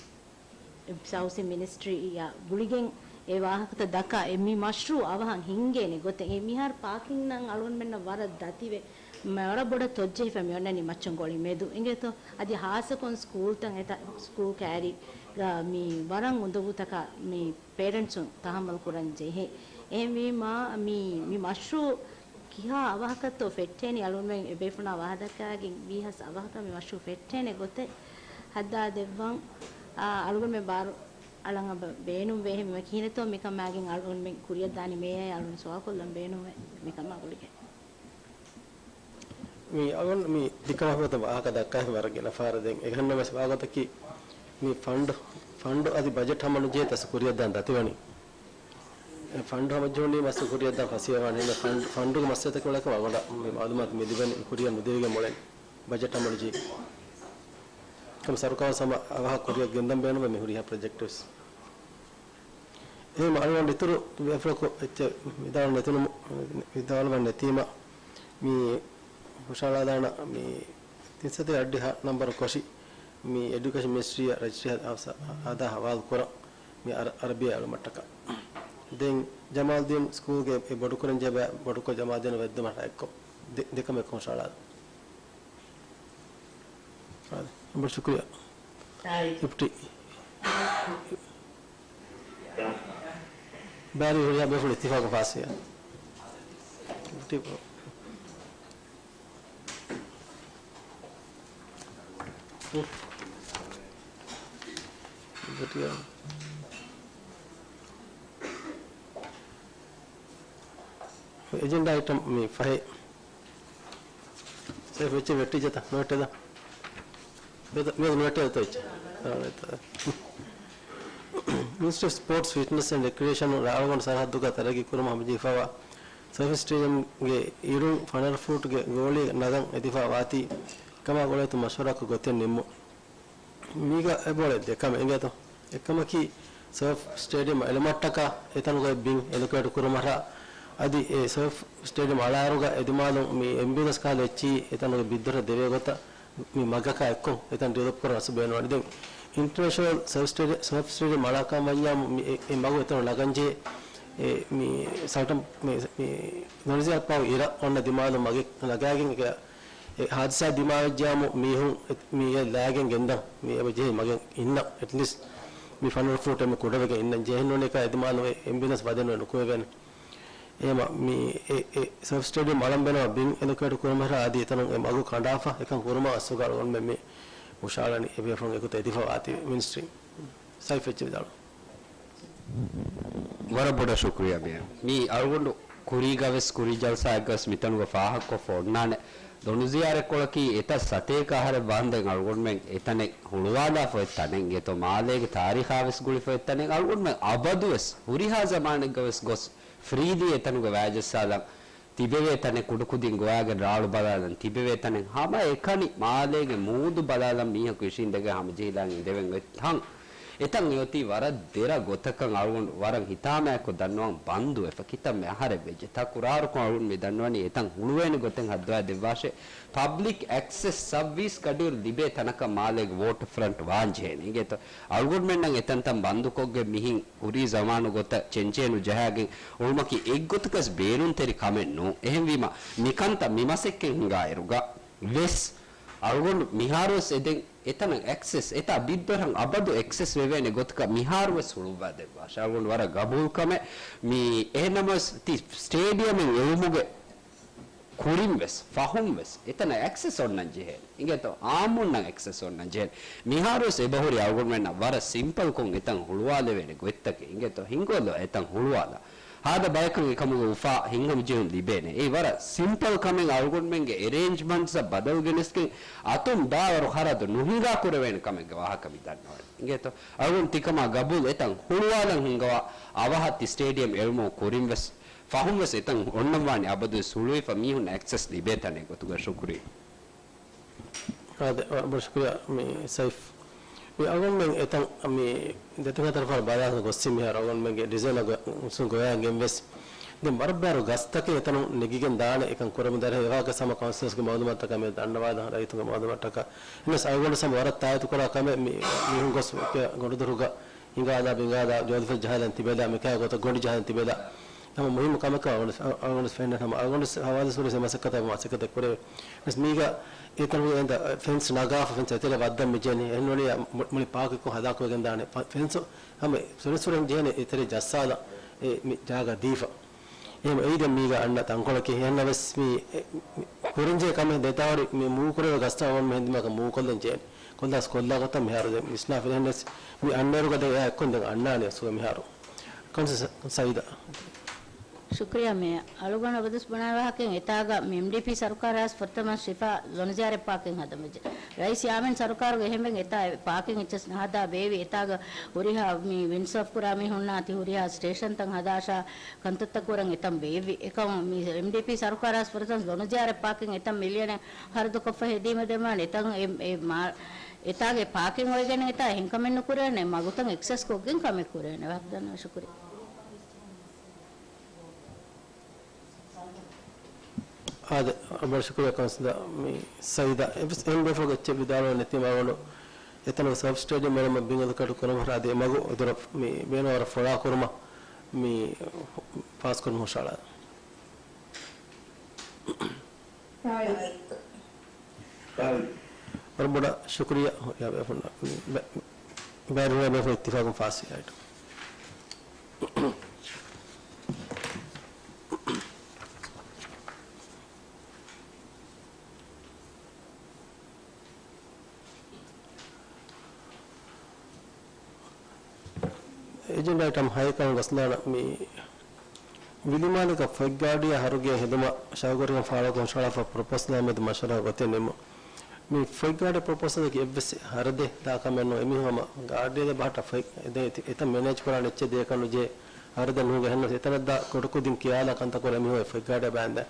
ހައުސިން މިނިސްޓްރީއާ ގުޅިގެން އެ ވާހަކަތައް ދައްކާ އެ މި މަޝްރޫއު އަވަހަށް ހިންގޭނެ ގޮތެއް. އެ މިހާރު ޕާކިންނަށް އަޅުގަނޑުމެންނަށް ވަރަށް ދަތިވެ، ވަރަށް ބޮޑަށް ތޮއްޖެހިފަ މި އޮންނަނީ މައްޗަންގޮޅި މެދު އިނގޭތޯ. އަދި ހާއްސަކޮށް ސްކޫލްތައް އެތައް ސްކޫލް ކައިރީގަ މި ވަރަށް އުނދަގޫތަކާ މި ޕޭރެންޓްސުން ތަހައްމަލް ކުރަން ޖެހޭ. އެހެންވީމާ މި، މި މަޝްރޫއު ކިހާ އަވަހަކަށްތޯ ފެއްޓޭނީ؟ އަޅުގަނޑުމެން އެ ބޭފުޅުންނާ ވާހަދައިގެން ވީހާވެސް އަވަހަކަށް މި މަޝްރޫއު ފެއްޓޭނެ ގޮތެއް ހައްދާދެއްވަން، އާ، އަޅުގަނޑުމެން ބާރު އަޅަން އެބަ ބޭނުންވޭ. އެހެންވީމަ ކިހިނެއްތޯ މިކަމާގެން އަޅުގަނޑުމެން ކުރިއަށްދާނީ މޭޔަރ އަޅުން ސުވާލުކޮށްލަން ބޭނުންވޭ މިކަމާ ގުޅިގެން. މި އަޅުން މި ދިކަމަށް ވަރަށް ގިނަ ފަހަރަށް ދައްކާފަ ވަރަށް ގިނަ ފަހަރަށް ދެން އެހެންނަމަވެސް ވާގޮތަކީ މި ފަންޑު، ފަންޑު އަދި ބަޖެޓް ހަމަނުޖެހޭ ތަސް ކުރިއަށްދާން ދަތިވަނީ. އެ ފަންޑު ހަމަޖެހުނީ މަސް ކުރިއަށްދާން ފަސޭހަވާނެ. އެހެން ފަންޑު، ފަންޑުގެ މައްސަލަތަކެއް އުޅޭކަމަށް އަޅުގަނޑަށް މި މައުލޫމާތު މި ލިބެނީ ކުރިއަށް ނުދެވިގެން މޮޅެން ބަޖެޓް ހަމަނުޖެހި. ކަމަށް ސަރުކާރު ހަމަ އަވަހަށް ކުރިއަށް ގެންދަން ބޭނުންވޭ މި ހުރިހާ ޕްރޮޖެކްޓް ވެސް. އެހެން އަޅުގަނޑު އިތުރު ބޭފުޅަކު އެއްޗެއް ވިދާޅު ނެތުނު، ވިދާޅުވަން ނެތީމަ، މި ހުށަހަޅާލާނަ މި ތިންސަތޭކަ އަށްޑިހަ ނަންބަރު ކޮށި، މި އެޑިއުކޭޝަން މިނިސްޓްރީއަށް ރަޖިސްޓްރީ ހަ-، ހަ-، ހަދާ ހަވާލު ކުރަން މި އަރަ-، އަރަބިޔާ އެޅުމަށްޓަކާ. ދެން ޖަމާލްދީން ސްކޫލްގެ އެ ބޮޑުކުރަން ޖެހޭ ބައި ބޮޑުކޮށް ޖަމާލްދީނަށް ވެއްދުމަށް އެއްކޮށް ދެ-، ދެކަމެއް ކޮން ހުށަހަޅާލަން. އާދެ، އެނބުރި ޝުކުރިއްޔާ. އާއި. އިޕްޓީ. ބާރީ ހުރިހާ ބޭފުޅުން އިއްތިފާޤު ފާސްވިޔާ. އިޕްޓީ. އިޕްޓީ. އެޖެންޑާ އައިޓަމް މި ފަހެ. ސޭފް އެއްޗެއް ވެއްޓިއްޖެތަ؟ ނުވެއްޓޭދަ؟ މިއަދު، މިއަދު ނުވެއްޓޭދަތޯ އެއްޗެއް؟ މިނިސްޓްރީ އޮފް ސްޕޯޓްސް، ފިޓްނަސް އެންޑް ރެކްރިއޭޝަނުން ރާޅުގަނޑު ސަރަހައްދުގަ ތަރައްގީ ކުރުމަށް ހަމަޖެހިފައިވާ ސަރފެސް ސްޓޭޑިއަމްގެ އިރުން ފަނަރަ ފޫޓްގެ ގޯޅި ނަގަން އެދިފަ ވާތީ ކަމާ ގުޅޭތު މަޝްވަރާކޮށް ގޮތެއް ނިންމުން. މީގަ އެބައޮތް ދެކަމެއް އިނގޭތޯ. އެއްކަމަކީ، ސަރފް ސްޓޭޑިއަމް އެޅުމަށްޓަކާ އެތަނުގައި ބިން އެލޮކޭޓް ކުރުމަށް އަދި އެ ސަރފް ސްޓޭޑިއަމް އަޅާއިރުގަ އެދިމާލުން މި އެމްބިއުލަންސް ކަހަލަ އެއްޗިހި އެތަނުގެ ބިއްދުރަށް ދެވޭ ގޮތަށް މި މަގަކާ އެއްކޮށް އެތަން ޑިވެލޮޕް ކުރަން އަސް ބޭނުންވަނީ. ދެން އިންޓަރނޭޝަނަލް ސަރފް ސްޓޭޑި-، ސަރފް ސްޓޭޑިއަމް އަޅާކަން ވަންޏާ މި އެ، އެ މަގު އެތަނު ނަގަންޖެހޭ އެ މި ސަލްޓަން މި، މި ދޮނިޒިއާ ޕާވު އިރަށް އޮންނަ ދިމާލުން މަގެއް ނަގާގެން އެ އެ ހާދިސާ ދިމާވެއްޖާމު މީހުން އެ-، މީގެ ލާގެން ގެންދަން މީ އެބަ ޖެހި މަގެއް އިންނަން، އެޓްލީސްޓް މި ފަނަރަ ފޫޓް އެންމެ ކުޑަވެގެން އިންނަން ޖެހެން ނޫނޭ އެކާ އެދިމާލު އެ އެމްބިއުލަންސް ވަދެން ނުކުމެވޭނެ. އެހެމަ މި އެ، އެ ސަރފް ސްޓޭޑިއަމް އަޅަން ބޭނުމަ ބިން އެލޮކޭޓް ކުރުމަށް އަދި އެތަނުން އެ މަގު ކަނޑާފަ އެކަން ކުރުމަށް އަސްލުގަ އަޅުގަނޑުމެން މި ހުށަހަޅަނީ އެ ބޭފުޅުން އެގޮތަށް އެދިފަ ވާތީ މިނިސްޓްރީ. ސައިފް އެއްޗެއް ވިދާޅު. ވަރަށް ބޮޑަށް ޝުކުރިއްޔާ މޭޔަރ. މީ އަޅުގަނޑު ކުރީގަވެސް ކުރީ ޖަލްސާއެއްގަވެސް މިތަނުގަ ފާހަގަކޮށްފަ އޮންނާނެ. ދޮނުޒިޔާރަތްކޮޅަކީ އެތައް ސަތޭކަ އަހަރެއް ވާންދެން އަޅުގަނޑުމެން އެތަނެއް ހުޅުވާލާފަ އޮތް ތަނެއް އިނގޭތޯ، މާލޭގެ ތާރީޚާވެސް ގުޅިފަ އޮތް ތަނެއް. އަޅުގަނޑުމެން އަބަދުވެސް ހުރިހާ ޒަމާނެއްގަވެސް ގޮސް ފްރީލީ އެތަނުގަ ވައިޖައްސާލަން ތިބެވޭ ތަނެއް، ކުޑަކުދިން ގޮވާގެން ރާޅު ބަލާލަން ތިބެވޭ ތަނެއް، ހަމައެކަނި މާލޭގެ މޫދު ބަލާލަން މީހަކު އިށީނދެގެން ހަމަޖެހިލާން އިނދެވެން އޮތް ތަން. އެތަން އެއޮތީ ވަރަށް ދެރަ ގޮތަކަށް އަޅުގަނޑު ވަރަށް ހިތާމައާއެކު ދަންނަވަން ބަންދުވެފަ ކިތަންމެ އަހަރެއް ވެއްޖެ. ތަކުރާރުކޮށް އަޅުގަނޑު މި ދަންނަވަނީ އެތަން ހުޅުވޭނެ ގޮތެއް ހައްދަވާ ދެއްވާށޭ. ޕަބްލިކް އެކްސެސް ސައުވީސް ގަޑިއިރު ލިބޭ ތަނަކަށް މާލޭގެ ވޯޓަރ ފްރަންޓް ވާން ޖެހޭނެ އިނގޭތޯ. އަޅުގަނޑުމެންނަށް އެތަންތަން ބަންދުކޮށްގެން މިހިން ހުރީ ޒަމާނު ގޮތަށް ޗެންޖެއް ނުޖަހާގެން އުޅުމަކީ އެއްގޮތަކަސް ބޭނުންތެރި ކަމެއް ނޫން. އެހެންވީމަ، މިކަންތައް މި މަސައްކަތް ހިނގާއިރުގަ ވެސް އަޅުގަނޑު މިހާރުވެސް އެދެން އެތަނަށް އެކްސެސް، އެތާ ބިއްދޮރަށް އަބަދު އެކްސެސް ވެވޭނެ ގޮތަކަށް މިހާރުވެސް ހުޅުއްވާ ދެއްވާށޭ. އަޅުގަނޑު ވަރަށް ގަބޫލު ކަމެއް. މި އެހެންނަމަވެސް ތި ސްޓޭޑިއަމެއް އެޅުމުގެ ކުރިން ވެސް، ފަހުން ވެސް އެތަނަށް އެކްސެސް އޮންނަން ޖެހޭނެ. އިނގޭތޯ؟ އާއްމުންނަށް އެކްސެސް އޮންނަން ޖެހޭނެ. މިހާރު ވެސް އެބަހުރި އަޅުގަނޑުމެންނަށް ވަރަށް ސިމްޕަލްކޮށް އެތަން ހުޅުވާލެވޭނެ ގޮތްތަކެއް. އިނގޭތޯ؟ ހިންގުވަލޯ އެތަން ހުޅުވާލާ. ހާދަ ބަޔަކަށް އެކަމުގެ އުފާ ހިންހަމަޖެހުން ލިބޭނެ. އެއީ ވަރަށް ސިމްޕަލް ކަމެއް. އަޅުގަނޑުމެންގެ އެރޭންޖްމަންޓްސްއަށް ބަދަލު ގެނެސްގެން އަތުން ދާވަރު ޚަރަދު ނުހިނގާ ކުރެވޭނެ ކަމެއްގެ ވާހަކަ މި ދަންނަވަނީ. އިނގޭތޯ؟ އަޅުގަނޑު ތިކަމާ ގަބޫލު. އެތަން ހުޅުވާލަން ހިންގަވާ. އަވަހަށް ތި ސްޓޭޑިއަމް އެޅުމުގެ ކުރިން ވެސް ފަހުން ވެސް އެތަން އޮންނަން ވާނެ އަބަދުވެސް ހުޅުވިފަ މީހުންނަށް އެކްސެސް ލިބޭ ތަނެއް ގޮތުގަ. ޝުކުރިއްޔާ. އާދެ، ވަރަށް ބޮޑަށް ޝުކުރިއްޔާ މި ސައިފް. މި އަޅުގަނޑުމެން އެތަން މި ދެތިން ހަތަރު ފަހަރު ބަލާ ގޮއްސި މިހާރު އަޅުގަނޑުމެންގެ ޑިޒައިނަށް ގޮ-، ގޮވައިގެން ވެސް ދެން ވަރަށް ބާރު ގަސްތަކެއް އެތަނުން ނެގިގެން ދާނެ. އެކަން ކުރަމުން ދާއިރު އެވާގެ ހަމަ ކައުންސިލަރސްގެ މައުލޫމާތުތަކާ މި ދަންނަވާލަން ރައްޔިތުންގެ މައުލޫމާތަކަށް. އެހެނަސް އަޅުގަނޑު ހަމަ ވަރަށް ތާއީދު ކުރާ ކަމެއް މި މީހުން ގޮސް ގޮނޑުދޮރުގަ ހިނގާލާ ބިނގާލާ ޖޯލިފަތް ޖަހާލަން ތިބޭލާ، މިކާ ގޮތަށް ގޮނޑި ޖަހާލަން ތިބޭލާ. ހަމަ މުހިއްމު ކަމަކަށް އަޅުގަނޑު، އަޅުގަނޑު ފެންނަ ހަމަ އަޅުގަނޑު ހަވާލު ސުރި މަސައްކަތަށް މަސައްކަތެއް ކުރެވޭ. ވެސް މީގަ އެތަނުގެ އެނދަ ފެންސް ނަގާފަ ފެންސް އެތެރެ ވައްދަން މިޖެނީ. އެހެން ވަނީ މު-، މުޅި ޕާކެކު ހަލާކުވެގެން ދާނެ. ފެންސް ހަމަ ސުރި ސުރެން ޖެހޭނެ އެތެރެ ޖައްސާލަ އެ މި ޖާގަ ދީފަ. އެހެން އެއީ ދެން މީގަ އަންނަ ތަންކޮޅަކީ. އެހެންނަ ވެސް މި ކުރަންޖެހޭ ކަމެއް ދެތާވަރު މި މޫކުރެވޭ ގަސްތައް އަވަން މެހެންދިމާކަށް މޫކޮށްލަން ޖެހޭނެ. ކޮށްލާސް ކޮށްލާ ގޮތަށް މިހާރު ދެން ވިސްނާ ފިލެހެންނެސް މި އަންނައިރުގަ ދެން އެއާ އެއްކޮން ދެން އަންނާނެ އަސްލުގަ މިހާރު. ކައުންސިލް ސަ-، ސައީދާ. ޝުކުރިއްޔާ މޭޔަރ. އަޅުގަނޑު އަބަދުސް ބުނާ ވާހަކައިން އެތާގަ މި އެމްޑީޕީ ސަރުކާރާސް ފުރަތަމަ ޝިފާ ލޮނުޒިޔާރަތް ޕާކިން ހަދަމުޖެ. ރައީސް ޔާމީން ސަރުކާރުގެ އެހެންވެގެން އެތާ ޕާކިން އެއްޗެސް ނަހަދާ ބޭއްވި. އެތާގަ ހުރިހާ މި ވިންޑްސާފް ކުރާ މީހުންނާ ތި ހުރިހާ ސްޓޭޝަންތައް ހަދާށާ ކަންތައްތައް ކުރަން އެތަން ބޭއްވި. އެކަމަށް މި އެމްޑީޕީ ސަރުކާރާސް ފުރަތަމަ ލޮނުޒިޔާރަތް ޕާކިން އެތަން މިލިއަނެއް ހަރަދުކޮށްފަ ހެދީމަ ދެމާނެ. އެތަން އެ، އެ މާ-، އެތާގެ ޕާކިން އޮވެގެން އެތާ އެހެން ކަމެއް ނުކުރޭނެ. މަގުތައް އެކްސެސް ކޮށްގެން ކަމެއް ކުރޭނެ. ވަހަކަ ދަންނަވަން. ޝުކުރިއްޔާ. އާދެ، ބޮޑަށް ޝުކުރިއްޔާ ކައުންސިލަރ މި ސައީދާ. އެއްވެސް އެހެން ބޭފުޅަކު އެއްޗެއް ވިދާޅުވެ ނެތީމަ އަޅުގަނޑު އެތަނުގެ ސަބް ސްޓޭޑިއަމް އެޅުމަށް ބިން އަލޮކޭޓް ކުރަމުން އަދި އެ މަގު އެދުރަށް މި ބޭނުންވާވަރަށް ފޮޅާކުރުމަށް މި ފާސްކުރުމަށް ހުށަހަޅާ. ވަރަށް ބޮޑަށް ޝުކުރިއްޔާ ހުރިހާ ބޭފުޅުންނަށް. ބައި-، ބައި-، ބައި-، ހުރިހާ ބޭފުޅުން އިއްތިފާޤުން ފާސްވި އައިޓަމް. އެޖެންޑާ އައިޓަމް ހައެއް ކަމަށް ގަސްލާނަ މި ވިލިމާލޭގަ ފޮތްގާޑިއަށް ހަރުގެ ހެދުމަށް ޝައުގުވެރިކަން ފާޅުކޮށް ހުށަހަޅާފަ ޕްރޮޕޯސަލާ މެދު މަޝްވަރާ ގޮތެއް ނިމުން. މި ފޮތްގާޑި ޕްރޮޕޯސަލަކީ އެއްވެސް ހަރަދެއް ދާ ކަމެއް ނޫން. އެމީހުން ހަމަ ގާޑިއެއް ބަހައްޓާ ފޮތް ދޭ އެތަ-، އެތައް މެނޭޖް ކުރާނެ އެއްޗެއް ދޭކަށް ނުޖެހޭ ހަރަދެއް ނޫން. އެހެންނަމަވެސް އެތަނަށް ދާ ކޮޓަކުދިން ކިޔާލާ ކަންތައް ކުރެ އެމީހުން އެ ފޮތްގާޑިއަށް ބާއްވާ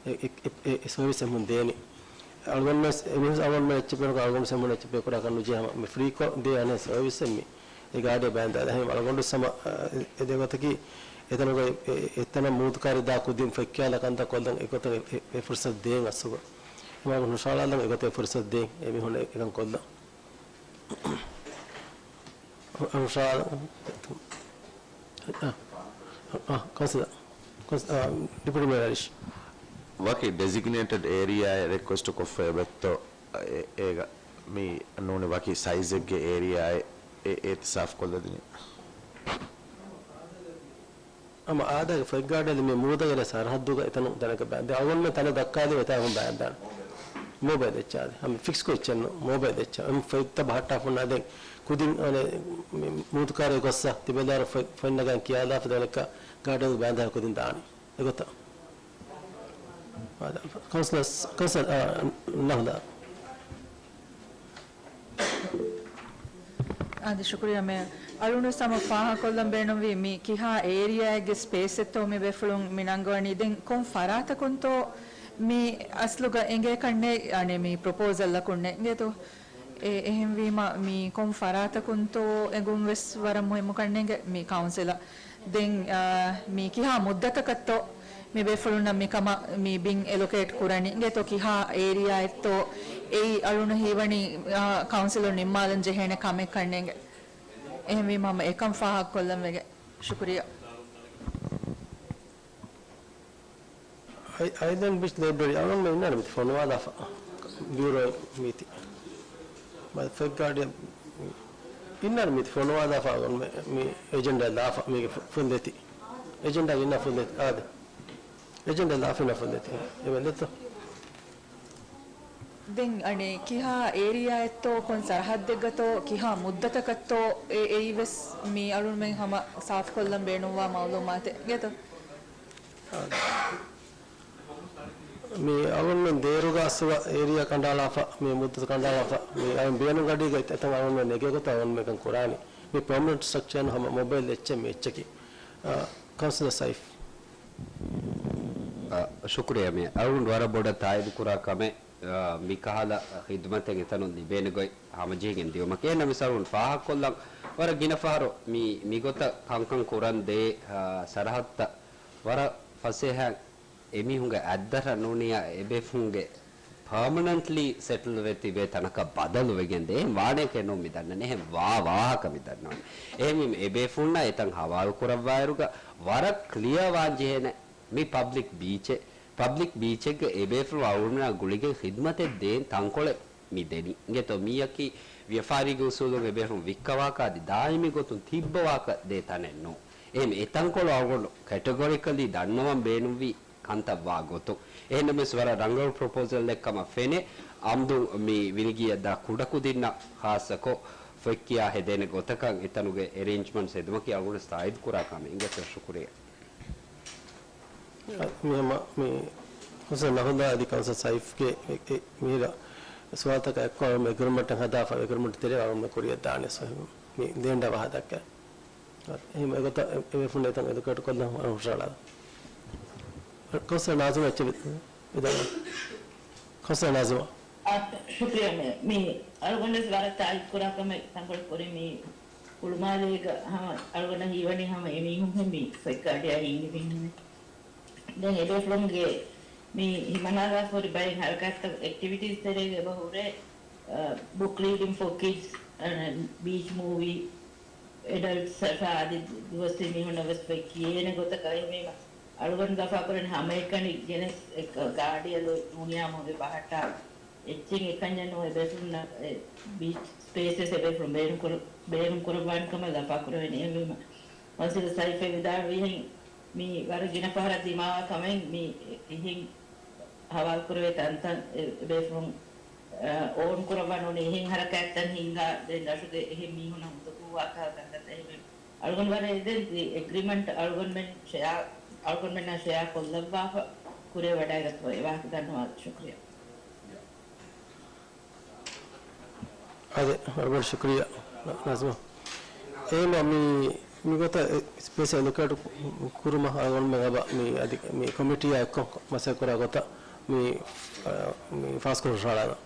އެ، އެ، އެ، އެ ސަރވިސް އެމީހުން ދޭނީ. އަޅުގަނޑުމެން އެމީހުން އަޅުގަނޑުމެން އެއްޗެއް ބޭނުންކޮށް އަޅުގަނޑު އެމީހުން އެއްޗެއް ބޭކުރާކަށް ނުޖެހޭ ހަމަ މި ފްރީކޮށް ދޭ އަނެއް ސަރވިސް އެއް މި އެ ގާޑިއަށް ބާއްވާ. އެހެން އަޅުގަނޑު ހަމަ، އަ، އެ ދެގޮތަކީ އެތަނުގައި އެ، އެ، އެތަނަށް މޫދުކާރި ދާ ކުދިން ފޮތް ކިޔާލާ ކަންތައް ކޮށްލަން އެގޮތަށް އެ، އެ، އެ ފުރުސަތު ދޭން އަސްލުގަ. އެމާގުން ހުށަހަޅާލަން އެގޮތަށް އެ ފުރުސަތު ދޭން އެމީހުންނަށް އެކަން ކޮށްލަން. އަ، އަ، ކައުންސިލަރ، ކައުންސި-، އަ، ޑެޕިއުޓީ މޭޔަރ އަރީޝް. ވަކި ޑެޒިގްނޭޓެޑް އޭރިއާއެއް ރިކްވެސްޓް ކޮށްފަ އެބައޮތްތޯ، އެ، އޭގަ މި ނޫނީ ވަކި ސައިޒެއްގެ އޭރިއާއެއް އެ، އޭތި ސާފުކޮށްލަދިނީ. ހަމަ އާދައިގެ ފޮތްގާޑިއަށް މި މޫދަށް އެރޭ ސަރަހައްދުގަ އެތަނުން ދަނެކަ ބައި. ދެން އަޅުގަނޑުމެން ތަނެއް ދައްކާލީ އެތާ ހަމަ ބައި ދާނެ. މޯބައިލް އެއްޗާ އާދެ. ހަމަ ފިކްސް ކޮށް އެއްޗެއް ނޫން. މޯބައިލް އެއްޗާ. އެމް ފޮތްތައް ބަހައްޓާފަ ހުންނާ ދެން ކުދިން އަނެއް މި މޫދުކާރޭ ގޮއްސަ ތިބެލާރު ފޮތް، ފޮތް ނަގަން ކިޔާލާފަ ދަނެކަ ގާޑިއަށް ބައި ދާ ކުދިން ދާނީ. އެގޮތަށް. ކައުންސިލަރ، ކައުންސިލަރ، އާ، ނަހުލާ. އާދެ، ޝުކުރިއްޔާ މޭޔަރ. އަޅުގަނޑު ހަމަ ފާހަގަކޮށްލަން ބޭނުންވީ މި ކިހާ އޭރިއާއެއްގެ ސްޕޭސްއެއްތޯ މި ބޭފުޅުން މި ނަންގަވަނީ. ދެން ކޮން ފަރާތަކުންތޯ މި އަސްލުގަ އެނގޭ ކަންނޭ، އަނެއް މި ޕްރޮޕޯސަލްއަކުންނޭ އިނގޭތޯ. އެ، އެހެންވީމަ މި ކޮން ފަރާތަކުންތޯ އެނގުން ވެސް ވަރަށް މުހިއްމު ކަންނޭނގެ މި ކައުންސިލަށް. ދެން، އާ، މި ކިހާ މުއްދަތަކަށްތޯ މި ބޭފުޅުންނަށް މި ކަމަށް މި ބިން އެލޮކޭޓް ކުރަނީ؟ އިނގޭތޯ ކިހާ އޭރިއާއެއްތޯ އެއީ އަޅުން ހީވަނީ، އާ، ކައުންސިލުން ނިންމާލަން ޖެހޭނެ ކަމެއް ކަންނޭނގެ. އެހެންވީމަ ހަމަ އެކަން ފާހަގަކޮށްލަން ވެގެން. ޝުކުރިއްޔާ. އައި-، އައިލެންޑް ބީޗް ލައިބްރަރީ އަޅުން މި އިންނާނެ މިތި ފޮނުވާލާފަ. ބިއުރޯ މީތި. މަ-، ފޮތްގާޑި އިންނާނެ މިތި ފޮނުވާލާފަ އަޅުން މި، މި އެޖެންޑާ ލާފަ މީގެ ފު-، ފުން ދެތި. އެޖެންޑާ އިންނާ ފުން ދެތި. އާދެ. އެޖެންޑާ ލާފިނަފަ ނެތި އެވެންދެތޯ؟ ދެން އަނެއް ކިހާ އޭރިއާއެއްތޯ، ކޮން ސަރަހައްދެއްގަތޯ، ކިހާ މުއްދަތަކަށްތޯ އެ އެއީވެސް މި އަޅުންމެން ހަމަ ސާފުކޮށްލަން ބޭނުންވާ މައުލޫމާތެއް އިނގޭތޯ؟ މި އަޅުންމެން ދޭރުގަ އަސްލުގަ އޭރިއާ ކަނޑާލާފަ، މި މުއްދަތު ކަނޑާލާފަ، މި އައިން ބޭނުން ގަޑީގަ އެތަން އަޅުންމެން ނެގޭ ގޮތަށް އަޅުންމެން ކަން ކުރާނީ. މި ޕަރމަނެންޓް ސްޓްރަކްޗާ ހަމަ މޮބައިލް އެއްޗެއް މި އެއްޗަކީ. އާ، ކައުންސިލަރ ސައިފް. އާ، ޝުކުރިއްޔާ މި އަޅުގަނޑު ވަރަށް ބޮޑަށް ތާއީދު ކުރާ ކަމެއް، އާ، މި ކަހަލަ ޚިދުމަތެއް އެތަނުން ލިބޭނެ ގޮތް ހަމަޖެހިގެން ދިޔުމަކީ. އެހެންނަމަވެސް އަޅުގަނޑު ފާހަގަކޮށްލަން ވަރަށް ގިނަ ފަހަރު މި، މިގޮތަށް ކަންކަން ކުރަން ދޭ، އާ، ސަރަހައްދަށް ވަރަށް ފަސޭހައިން އެމީހުންގެ އަތްދަށަށް ނޫނިއްޔާ އެބޭފުޅުންގެ ޕާމަނަންޓްލީ ސެޓްލްވެ ތިބޭ ތަނަކަށް ބަދަލުވެގެން ދޭ. އެހެން ވާނެކޭ ނޫން މި ދަންނަނީ. އެހެން ވާ ވާހަކަ މި ދަންނަވަނީ. އެހެންވީމަ އެބޭފުޅުންނާ އެތަން ހަވާލު ކުރައްވާއިރުގަ ވަރަށް ކްލިއާ ވާން ޖެހޭނެ މި ޕަބްލިކް ބީޗެއް. ޕަބްލިކް ބީޗެއްގަ އެބޭފުޅުން އަޅުގަނޑުމެންނާ ގުޅިގެން ޚިދުމަތެއް ދޭން ތަންކޮޅެއް މި ދެނީ. އިނގޭތޯ މީއަކީ ވިޔަފާރީގެ އުސޫލުން އެބޭފުޅުން ވިއްކަވާކަށް އަދި ދާއިމީ ގޮތުން ތިއްބަވާކަށް ދޭ ތަނެއް ނޫން. އެހެން އެތަންކޮޅު އަޅުގަނޑު ކެޓަގޮރިކަލީ ދަންނަވަން ބޭނުންވީ ކަންތައް ވާ ގޮތުން. އެހެންނަމަވެސް ވަރަށް ރަނގަޅު ޕްރޮޕޯސަލްއެއް ކަމަށް ފެނޭ. އަމްދު މި ވިނިގިޔަށް ދާ ކުޑަކުދިންނަށް ޚާއްޞަކޮށް ފޮތްކިޔާ ހެދޭނެ ގޮތަކަށް އެތަނުގެ އެރޭންޖްމަންޓްސް ހެދުމަކީ އަޅުގަނޑު ތާއީދު ކުރާ ކަމެއް. އިނގޭތޯ ޝުކުރިއްޔާ. މި ހަމަ މި ކައުންސިލަރ ނަހުލާ އަދި ކައުންސިލަރ ސައިފްގެ މި، މި، މިހިރަ ސުވާލުތަކާ އެއްކޮށް އެގްރިމަންޓެއް ހަދާފަ، އެގްރިމަންޓް ތެރޭ އަޅުގަނޑު ކުރިއަށް ދާނީ. ސޮ މި ދޭންޑާ ވާހަކަ. އެހެން އެގޮތަށް އެ، އެ ފުން އެތަން އެދުކައިޓު ކޮށްލަން ހުށަހަޅާ. ކައުންސިލަރ ނާޒިމާ އެއްޗެއް ވިދާޅުވާ. ކައުންސިލަރ ނާޒިމާ. އާ، ޝުކުރިއްޔާ މޭ. މި އަޅުގަނޑުވެސް ވަރަށް ތާއީދު ކުރާ ކަމެއް ތަންކޮޅެއް ކުރި މި ހުޅުމާލޭގަ ހަމަ އަޅުގަނޑަށް ހީވަނީ ހަމަ އެމީހުންހެން މި ފޮތްގަޑިއަށް ހީނގި މީހުން. ދެން އެބޭފުޅުންގެ މި ހިމަނާލާފަ ހުރި ބައެއް ހަރަކާތްތައް އެކްޓިވިޓީސް ތެރޭގަ އެބަ ހުރޭ، އަ، ބުކް ރީޑިން ފޯ ކިޑްސް، އަ، ބީޗް މޫވީ، އެޑަލްޓްސް އަށާ އަދި ދުވަސްވީ މީހުންނަށް ވެސް ބައެއް ކިޔޭނެ ގޮތަކަށް އެހެންވީމަ، އަޅުގަނޑު ލަފާކުރަން ހަމައެކަނި ގެނެސް އެ ގާޑިއަށް ނޫނިއްޔާ މުޅި ބަހައްޓާ އެއްޗެއް އެކަންޏެއް ނޫން. އެބޭފުޅުންނަށް އެ ބީޗް ސްޕޭސެސް އެބޭފުޅުން ބޭނުން ކުރު-، ބޭނުން ކުރައްވާނެ ކަމަށް ލަފާކުރެވެނީ. އެހެންވީމަ، ކައުންސިލަރ ސައިފް ވިދާޅުވިހެން މި ވަރަށް ގިނަ ފަހަރަށް ދިމާވާ ކަމެއް މި އެ-، އެހެން ހަވާލުކުރެވޭ ތަންތަން އެ-، އެބޭފުޅުން، އަ، އޯން ކުރައްވާ ނޫނީ އެހެން ހަރަކާތްތައް ހިންގާ ދެން ރަށުގެ އެހެން މީހުންނަށް ހުނދަކުރުވާ ކަހަލަ ކަންތައްތައް އެހެން. އަޅުގަނޑު ވަރަށް އެދެން އެގްރިމަންޓް އަޅުގަނޑުމެން ޝެއާ، އަޅުގަނޑުމެންނާ ޝެއާ ކޮށްލައްވާފަ ކުރިއަށް ވަޑައިގަތުމަށް އެ ވާހަކަ ދަންނަވާލަން. ޝުކުރިއްޔާ. އާދެ، ވަރަށް ބޮޑަށް ޝުކުރިއްޔާ، ނާޒިމާ. އެހެންވީމަ މި، މިގޮތަށް ސްޕޭސް އެލޮކޭޓް ކުރުމަށް އަޅުގަނޑުމެން އަބަ މި އަދި މި ކޮމިޓީއާ އެއްކޮށް މަސައްކަތް ކުރާ ގޮތަށް މި، އަ، މި ފާސްކޮށް ހުށަހަޅާލަން.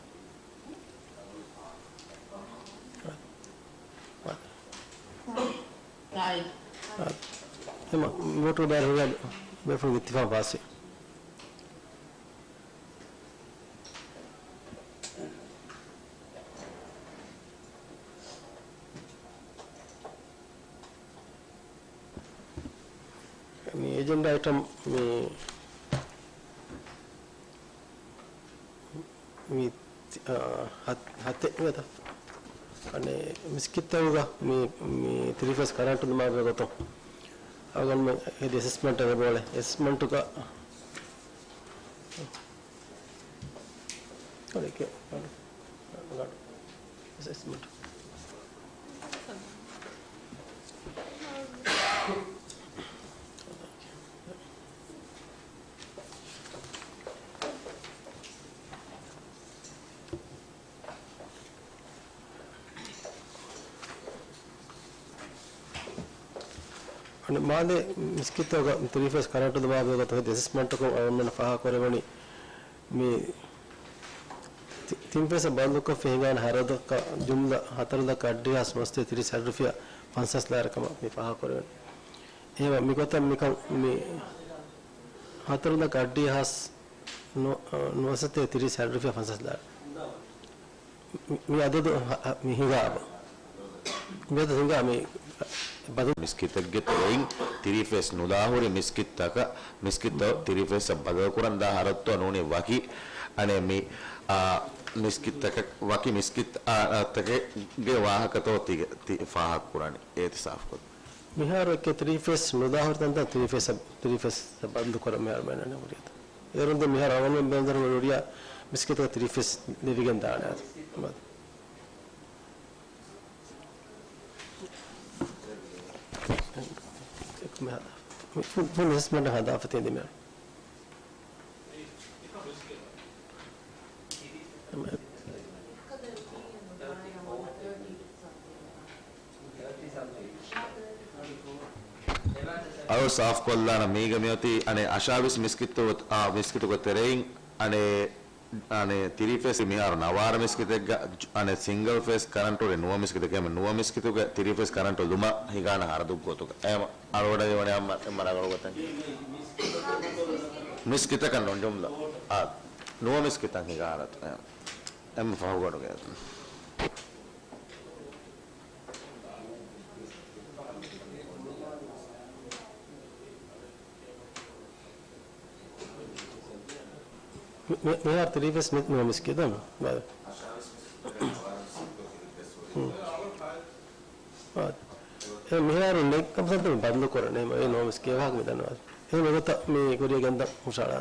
އާދެ. އެހެންވީމަ ވޯޓުގެ ބައިވެރި ހުރިހާ ބޭފުޅުންގެ އިއްތިފާގުން ފާސްވި. މި އެޖެންޑާ އައިޓަމް މި، މި، އާ، ހަތް، ހަތެއް އިނގޭތަ؟ އަނެއް މިސްކިތްތަކުގަ މި، މި ތިރީ ފޭސް ކަރަންޓު ދިމާވެ ގޮތުން އަޅުގަނޑުމެން އެ އެސެސްމަންޓެއް އެބައުޅޭ. އެސެސްމަންޓުގަ އެސެސްމަންޓް. އަނެއް މާލޭ މިސްކިތްތަކުގަ ތިރީ ފޭސް ކަރަންޓު ދިމާވެ ގޮތުން ހެދި އެސެސްމަންޓަކުން އަޅުގަނޑުމެން ފާހަގަކުރެވުނީ މި ތި-، ތިން ފޭސް ބަންދުކޮށްފަ ހިނގާނެ ހަރަދަކަށް ޖުމްލަ ހަތަރު ލަކަ އަށްޑިހާސް ނުވަސަތޭކަ ތިރީސް ހަތް ރުފިޔާ ފަންސާސް ލާއިރު ކަމަށް މި ފާހަގަކުރެވުނީ. އެހެންވީމަ މިގޮތަށް މިކަން މި ހަތަރު ލަކަ އަށްޑިހާސް ނު-، ނުވަސަތޭކަ ތިރީސް ހަތް ރުފިޔާ ފަންސާސް ލާއިރު. މި، މި އަދަދު ހަ-، ހަ-، މި ހިނގާ އަބަ. މި އަދަދު ހިނގާ މި ބަދަލު. މިސްކިތެއްގެ ތެރެއިން ތިރީ ފޭސް ނުލާ ހުރި މިސްކިތްތަކަށް، މިސްކިތްތައް ތިރީ ފޭސްއަށް ބަދަލުކުރަން ދާ ހަރަދުތައް ނޫނީ ވަކި، އަނެއް މި، އާ، މިސްކިތްތަކަށް، ވަކި މިސްކިތް، އާ، ތަކެއްގެ ވާހަކަތޯ ތި، ތި ފާހަގަކުރަނީ އޭތި ސާފުކޮށް. މިހާރު އެކެ ތްރީ ފޭސް ނުދާ ހުރި ތަންތަން ތްރީ ފޭސް، ތްރީ ފޭސް ބަންދު ކުރަން މިހާރު ބޭނުން ހުރި. އޭރުން ދެން މިހާރު އަޅުގަނޑު ބޭނުން ހުރިޔާ މިސްކިތަކަށް ތްރީ ފޭސް ލިބިގެން ދާނެ އަދި. ފު-، ފު-، ފު-، ހަދާފަ ތިން ދިމެއް. އަޅު ސާފުކޮށްލާނަ މީގަ މިއޮތީ އަނެއް އަށާވީސް މިސްކިތު، އާ، މިސްކިތުގެ ތެރެއިން އަނެއް، އަނެއް ތިރީފޭސް މިހާރު ނަވާރަ މިސްކިތެއްގަ އަނެއް ސިންގަލް ފޭސް ކަރަންޓު ހުރި ނުވަ މިސްކިތެއް ނުވަ މިސްކިތުގެ ތިރީފޭސް ކަރަންޓު ލުމަށް ހިނގާނަ ހަރަދު ގޮތުގަ. އެހެމަ އަޅުގަނޑަށް ވަނީ އަމަ އެމަ ރަނގަޅު ގޮތެއް. މިސްކިތަކަށް ނުޖުމްލަ. އާ، ނުވަ މިސްކިތަށް ހިނގާ ހަރަދު. އެ، އެމަ ފަހުގަޑުގެ. މި-، މި-، މިހާރު ތިރީފޭސް ނުވަ މިސްކިތު. އާ. އެ މިހާރު ނެގް ކަންފަތުން ބަންދު ކުރަން. އެހެން އެ ނުވަ މިސްކިތު ވާހަކަ މި ދަންނަވާ. އެހެން އެގޮތަށް މި ކުރިޔަށް ގެންދަން ހުށަހަޅާ.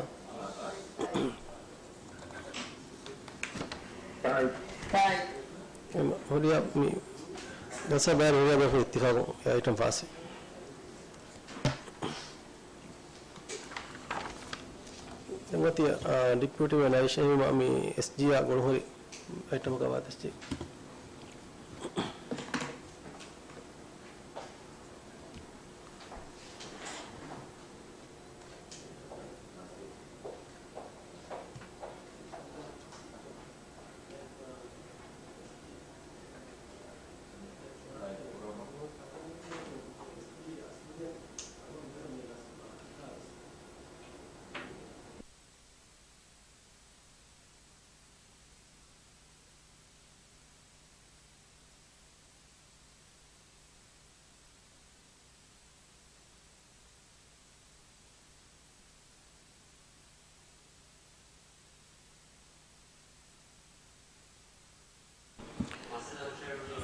އެ ހުރިޔާ މި ދަސް ބައި ހުރިޔާ ބޭފުޅުން އިއްތިފާގު އެ އައިޓަމް ފާސްވި. ދެން އޮތީ، އާ، ޑިޕިއުޓީ މޭޔަރ އައިޝާ މި އެސްޖީއާ ގުޅުންހުރި އައިޓަމަކަށް ވާތަ އެސްޖީ.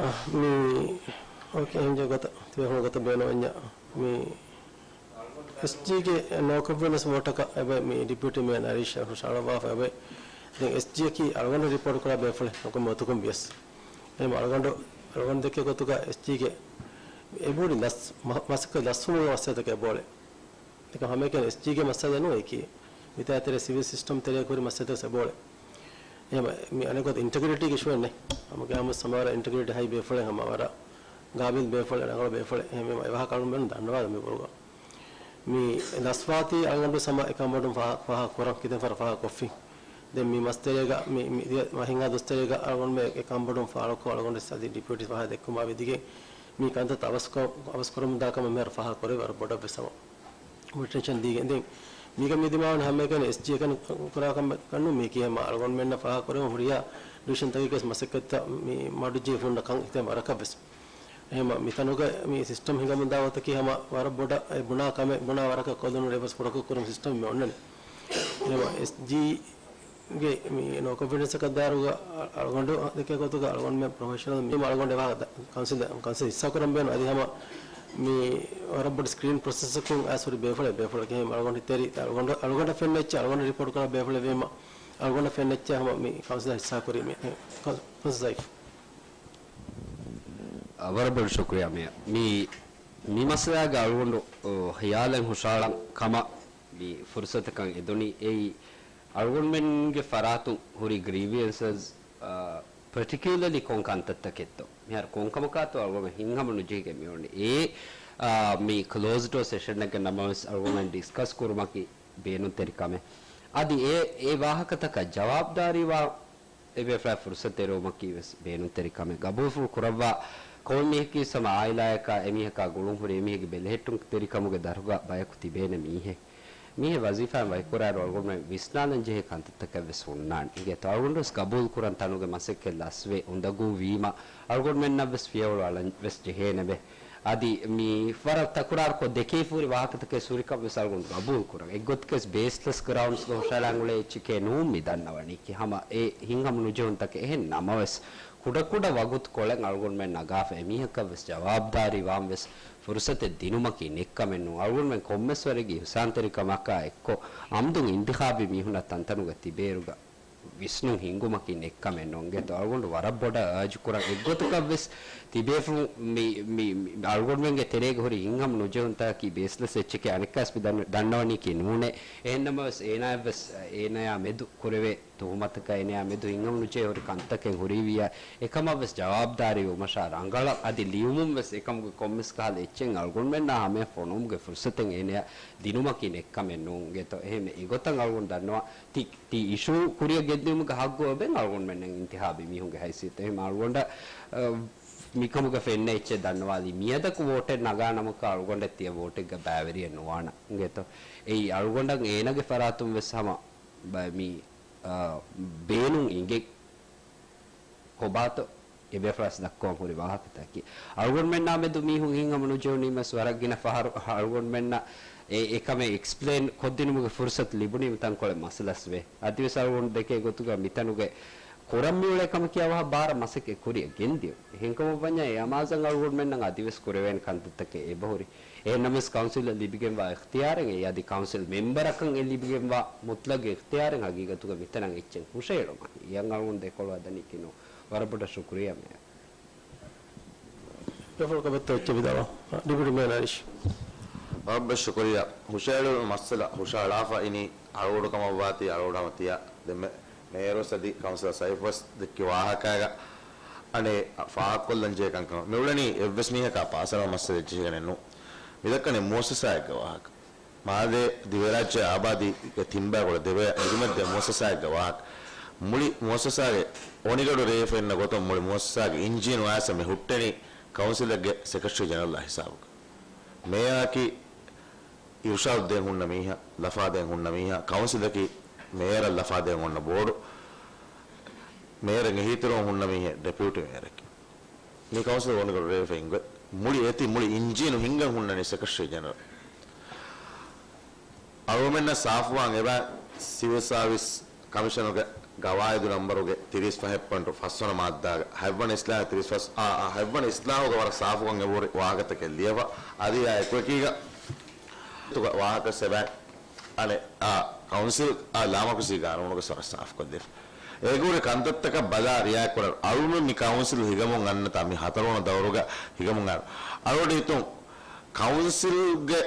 އަ، މި، އޯކޭ، އެހެން ގޮތަށް، ތިބޭފުޅުން ގޮތަށް ބޭނުންވަންޏާ، މި އެސްޖީގެ ނޯ ކޮންފިޑެންސް ވޯޓަކަށް އެބަ މި ޑިޕިއުޓީ މޭޔަރ އަރީޝް ހުށަހަޅަވާފަ އެބަ. ދެން އެސްޖީއަކީ އަޅުގަނޑު ރިޕޯޓް ކުރާ ބޭފުޅެއް ނުކުމެ އޮތަކުން ވިޔަސް. އެހެން އަޅުގަނޑު، އަޅުގަނޑު ދެކޭ ގޮތުގަ އެސްޖީގެ އެބަހުރި ލަސް-، މަ-، މަސައްކަތް ލަސްވުމުގެ މައްސަލަތަކެއް އެބައުޅޭ. ދެކެ ހަމައެކަނި އެސްޖީގެ މައްސަލަ ނޫން އެކީ. މިތާތެރޭ ސިވިލް ސިސްޓަމް ތެރޭ ކުރި މައްސަލަތައް އެބައުޅޭ. އެހެން މި އަނެއް ގޮތަށް އިންޓެގްރިޓީގެ އިޝޫއެއް ނެތް. ހަމަގައިމުވެސް ހަމަވަރަށް އިންޓެގްރިޓީ ހައި ބޭފުޅެއް، ހަމަވަރަށް ގާބިލް ބޭފުޅެއް، ރަނގަޅު ބޭފުޅެއް. އެހެން އެވާހަކަ އަޅުގަނޑުމެން ދަންނަވާ މި ބުރުގަ. މި ލަސްވާތީ އަޅުގަނޑު ހަމަ އެކަންބޮޑުން ފާހަ-، ފާހަގަ ކުރަން ކިތަން ފަރަށް ފާހަގަ ކޮށްފި. ދެން މި މަސް ތެރޭގަ މި، މި ދިޔަ މަހެއްހާ ދުވަސް ތެރޭގަ އަޅުގަނޑުމެ އެކަންބޮޑުން ފާޅުކޮށް އަޅުގަނޑު އަދި ޑިޕިއުޓީ ފާހަގަ ދެއްކުމާ ވިދިގެން މި ކަންތައް އަވަސްކޮ-، އަވަސްކުރަމުންދާ ކަމަށް މިހާރު ފާހަގަ ކުރެވި ވަރަށް ބޮޑަށް ވެސް ހަމަ މޮނިޓަރިން ދީގެން. ދެން މީގަ މި ދިމާވަނީ ހަމައެކަނި އެސްޖީއަކަށް ކުރާ ކަމެއް ނޫން މީކީ ހަމަ އަޅުގަނޑުމެންނަށް ފާހަގަ ކުރެވުން ހުރިހާ ޑިވިޝަންތަކެއްގެ މަސައްކަތްތައް މި މަޑުޖެހިފަ ހުންނަ ކަން ހިތަށް ވަރަކަށް ވެސް. އެހެން މިތަނުގަ މި ސިސްޓަމް ހިނގަމުންދާ ގޮތަކީ ހަމަ ވަރަށް ބޮޑަށް އެ ބުނާ ކަމެއް ބުނާ ވަރަކަށް ކޮށްލުނު އެވެސް ފުރަގަ ކުރުން ސިސްޓަމް މި އޮންނަނީ. އެހެން އެސްޖީ ގެ މި ނޯ ކޮންފިޑެންސް އަކަށް ދާއިރުގަ އަޅުގަނޑު ދެކޭ ގޮތުގަ އަޅުގަނޑުމެން ޕްރޮފެޝަނަލް މީ އަޅުގަނޑު އެވާ ކައުންސިލް، ކައުންސިލް ހިއްސާ ކުރަން ބޭނުން އަދި ހަމަ މި ވަރަށް ބޮޑު ސްކްރީން ޕްރޮސެސަކުން އައިސް ހުރި ބޭފުޅެއް، ބޭފުޅެއް އެހެން އަޅުގަނޑު ތެރި، އަޅުގަނޑަށް ފެންނަ އެއްޗެއް އަޅުގަނޑަށް ރިޕޯޓް ކުރާ ބޭފުޅެއް ވީމަ އަޅުގަނޑަށް ފެންނަ އެއްޗެއް ހަމަ މި ކައުންސިލް ހިއްސާ ކުރީ މި ކައުންސިލް ސައިފް. ވަރަށް ބޮޑު ޝުކުރިއްޔާ މޭޔަރ. މި، މި މައްސަލާގަ އަޅުގަނޑު، އޯ، ހިޔާލެއް ހުށަހަޅަން ކަމަށް މި ފުރުސަތަކަށް އެދުނީ. އެއީ، އަޅުގަނޑުމެންގެ ފަރާތުން ހުރި ގްރީވިއެންސަސް، އާ، ޕަޓިކިއުލަރލީ ކޮން ކަންތައްތަކެއްތޯ؟ މިހާރު ކޮންކަމަކާތޯ އަޅުގަނޑު ހިތްހަމަނުޖެހިގެން މިއުޅެނީ. އެ، އާ، މި ކްލޯޒް ޑޯ ސެޝަންއެއްގެ ނަމަވެސް އަޅުގަނޑު ޑިސްކަސް ކުރުމަކީ ބޭނުންތެރި ކަމެއް. އަދި އެ، އެ ވާހަކަތަކަށް ޖަވާބުދާރީވާ އެބޭފުޅާ ފުރުސަތު އެރުވުމަކީ ވެސް ބޭނުންތެރި ކަމެއް. ގަބޫލު ކުރައްވާ ކޮންމެ މީހަކީ ހަމަ އާއިލާއަކާ އެމީހަކާ ގުޅުން ހުރި އެމީހެއްގެ ބެލެހެއްޓުންތެރިކަމުގެ ދަށުގަ ބަޔަކު ތިބޭނެ މީހެއް. މީހެއް ވަޒީފާއިން ވަކިކުރާއިރު އަޅުގަނޑުމެން ވިސްނާލަން ޖެހޭ ކަންތައްތަކެއް ވެސް ހުންނާނެ. އިނގޭތޯ އަޅުގަނޑު ވެސް ގަބޫލު ކުރަން ތަނުގެ މަސައްކަތް ލަސްވެ އުނދަގޫ ވީމަ އަޅުގަނޑުމެންނަށް ވެސް ފިޔަވަޅު އަޅަން ވެސް ޖެހޭނެވެ. އަދި މި ވަރަށް ތަކުރާރުކޮށް ދެކެވިފަ ހުރި ވާހަކަތަކެއް ހުރިކަން ވެސް އަޅުގަނޑު ގަބޫލު ކުރަން. އެއްގޮތަކަށް ބޭސްލެސް ގްރައުންޑްސްގަ ހުށަހަޅާން އުޅޭ އެއްޗެކޭ ނޫން މި ދަންނަވަނީކީ. ހަމަ އެ ހިތްހަމަ ނުޖެހުންތަކެއް އެހެން ނަމަވެސް، ކުޑަކުޑަ ވަގުތުކޮޅެއް އަޅުގަނޑުމެން ނަގާފަ އެމީހަކަށްވެސް ޖަވާބުދާރީ ވާންވެސް ފުރުސަތެއް ދިނުމަކީ ނެތްކަމެއް ނޫން. އަޅުގަނޑުމެން ކޮންމެސްވަރެއްގެ އިހުސާންތެރިކަމަކާ އެއްކޮށް އަމްދުން އިންތިޚާބީ މީހުންނަށް ތަންތަނުގަ ތިބޭއިރުގަ ވިސްނުން ހިންގުމަކީ ނެތްކަމެއް ނޫން. އިނގޭތޯ އަޅުގަނޑު ވަރަށް ބޮޑަށް އާޖުކުރަން އެއްގޮތަކަށްވެސް ތިބޭފުޅުން މި، މި، މި އަޅުގަނޑުމެންގެ ތެރޭގަ ހުރި ހިތްހަމަ ނުޖެހުންތަކަކީ ބޭސްލެސް އެއްޗެކޭ އަނެއްކާވެސް މި ދަން-، ދަންނަވަނީކީ ނޫނޭ. އެހެންނަމަވެސް އޭނާއަށްވެސް އޭނާޔާ މެދު ކުރެވޭ ތުހުމަތަކާ އޭނާޔާ މެދު ހިތްހަމަ ނުޖެހި ހުރި ކަންތަކެއް ހުރީވިޔާ އެކަމަށްވެސް ޖަވާބުދާރީ ވުމަށާ ރަނގަޅަށް އަދި ލިޔުމުންވެސް އެކަމުގެ ކޮންމެސް ކަހަލަ އެއްޗެއް އަޅުގަނޑުމެންނާ ހަމަޔަށް ފޮނުވުމުގެ ފުރުސަތެއް އޭނާޔަށް ދިނުމަކީ ނެތްކަމެއް ނޫން. އިނގޭތޯ އެހެން އެގޮތަށް އަޅުގަނޑު ދަންނަވާ ތި، ތި އިޝޫ ކުރިއަށް ގެންދިއުމުގެ ހައްގު އެބައިން އަޅުގަނޑުމެންނަށް އިންތިޚާބީ މީހުންގެ ހައިސިއްޔަތު. އެހެން އަޅުގަނޑަށް، އަ، މިކަމުގެ ފެންނަ އެއްޗެއް ދަންނަވާލީ މިއަދަކު ވޯޓެއް ނަގާ ނަމަކަށް އަޅުގަނޑަށް ތިޔަ ވޯޓެއްގަ ބައިވެރިއެއް ނުވާނަން. އިނގޭތޯ އެއީ އަޅުގަނޑަށް އޭނާގެ ފަރާތުން ވެސް ހަމަ ބަ-، މި، އާ، ބޭނުން އިނގެ ކޮބާތޯ އެބޭފުޅާސް ދައްކަވަން ހުރި ވާހަކަތަކީ. އަޅުގަނޑުމެންނާ މެދު މީހުން ހިތްހަމަ ނުޖެހުނީމަސް ވަރަށް ގިނަ ފަހަރު އަޅުގަނޑުމެންނަށް އެ، އެކަމެއް އެކްސްޕްލެއިން ކޮށްދިނުމުގެ ފުރުސަތު ލިބުނީމަ ތަންކޮޅެއް މައްސަލަސްވޭ. އަދިވެސް އަޅުގަނޑު ދެކޭ ގޮތުގަ މިތަނުގެ ކުރަން މިއުޅޭ ކަމަކީ އަވަހަށް ބާރަ މަސައްކަތް ކުރިއަށް ގެންދިޔުން. އެހެންކަމަށްވަންޏާ އެ އަމާޒަށް އަޅުގަނޑުމެންނަށް އަދިވެސް ކުރެވޭނެ ކަންތައްތަކެއް އެބަހުރި. އެހެންނަމަވެސް ކައުންސިލަށް ލިބިގެންވާ އިޚްތިޔާރެއް އެއީ އަދި ކައުންސިލް މެމްބަރަކަށް އެ ލިބިގެންވާ މުތްލަގް އިޚްތިޔާރެއް ހަގީގަތުގަ މިތަނަށް އެއްޗެއް ހުށައެޅުމަކީ. އެއަށް އަޅުގަނޑު ދެކޮޅު ހަދަނީކީ ނޫން. ވަރަށް ބޮޑަށް ޝުކުރިއްޔާ މޭޔަރ. ޖަފަރު ކަބައްތަ އެއްޗެއް ވިދާޅުވާ. ޑިޕިއުޓީ މޭޔަރ އަރީޝް. ވަރަށް ބޮޑަށް ޝުކުރިއްޔާ. ހުށައެޅުނު މައްސަލަ ހުށައަޅާފަ އިނީ އަޅުގަނޑު ކަމަށްވާތީ އަޅުގަނޑު ހަމަ ތިޔަ ދެންމެ މޭޔަރުވެސް އަދި ކައުންސިލަރ ސައިފްވެސް ދެއްކި ވާހަކައިގަ އަނެއް ފާހަގަކޮށްލަން ޖެހޭ ކަންކަމަށް. މިއުޅެނީ އެއްވެސް މީހަކާ ޕާސަނަލް މައްސަލައެއް ޖެހިގެނެއް ނޫން. މިދައްކަނީ މުއައްސަސާއެއްގެ ވާހަކަ. މާލޭ ދިވެހިރާއްޖެ އާބާދީގެ ތިންބައިކުޅަ ދެބަޔަށް އެދުމަށްދޭ މުއައްސަސާއެއްގެ ވާހަކަ. މުޅި މުއައްސަސާގެ އޮނިގަޑު ރޭވިފައި އިންނަ ގޮތުން މުޅި މުއައްސަސާގެ އިންޖީނު އައިސް މި ހުއްޓެނީ ކައުންސިލެއްގެ ސެކްރެޓަރީ ޖެނެރަލްއާ ހިސާބުގަ. މޭޔާއަކީ އިރުޝާދު ދޭން ހުންނަ މީހާ، ލަފާ ދޭން ހުންނަ މީހާ، ކައުންސިލަކީ މޭޔަރަށް ލަފާ ދޭން އޮންނަ ބޯޑު، މޭޔަރަށް އެހީތެރިވަން ހުންނަ މީހެއް ޑެޕިއުޓީ މޭޔަރަކީ. މި ކައުންސިލް އޮނިގަޑު ރޭވިފައި އިނގޮތް މުޅި އޭތި މުޅި އިންޖީނު ހިންގަން ހުންނަނީ ސެކްރެޓަރީ ޖެނެރަލް. އަޅުގަނޑުމެންނަށް ސާފުވާން އެބަ ސިވިލް ސާވިސް ކަމިޝަނުގެ ގަވާއިދު ނަމްބަރުގެ ތިރީސް ފަހެއް ޕޮއިންޓު ފަސްވަނަ މާއްދާގެ ހަތްވަނަ އިސްލާހު ތިރީސް ފަސް، އާ، އާ، ހަތްވަނަ އިސްލާހުގެ ވަރަށް ސާފުކަން އެބަހުރި ވާހަކަތަކެއް ލިޔެފަ. އަދި އާ އެކުއެކީގަ ތުގަ ވާހަކަ ސެބަ އަނެއް، އާ، ކައުންސިލް، އާ، ލާމަރުކަޒީ ގާނޫނުގެ ވަރަށް ސާފުކޮށްދެފަ. އޭގެ ހުރި ކަންތައްތަކަށް ބަލާ ރިއާކުރަން އަޅުގަނޑު މި ކައުންސިލް ހިގަމުން އަންނަތާ މި ހަތަރުވަނަ ދައުރުގަ ހިގަމުން އަންނަ. އަޅުގަނޑު ހިތުން ކައުންސިލްގެ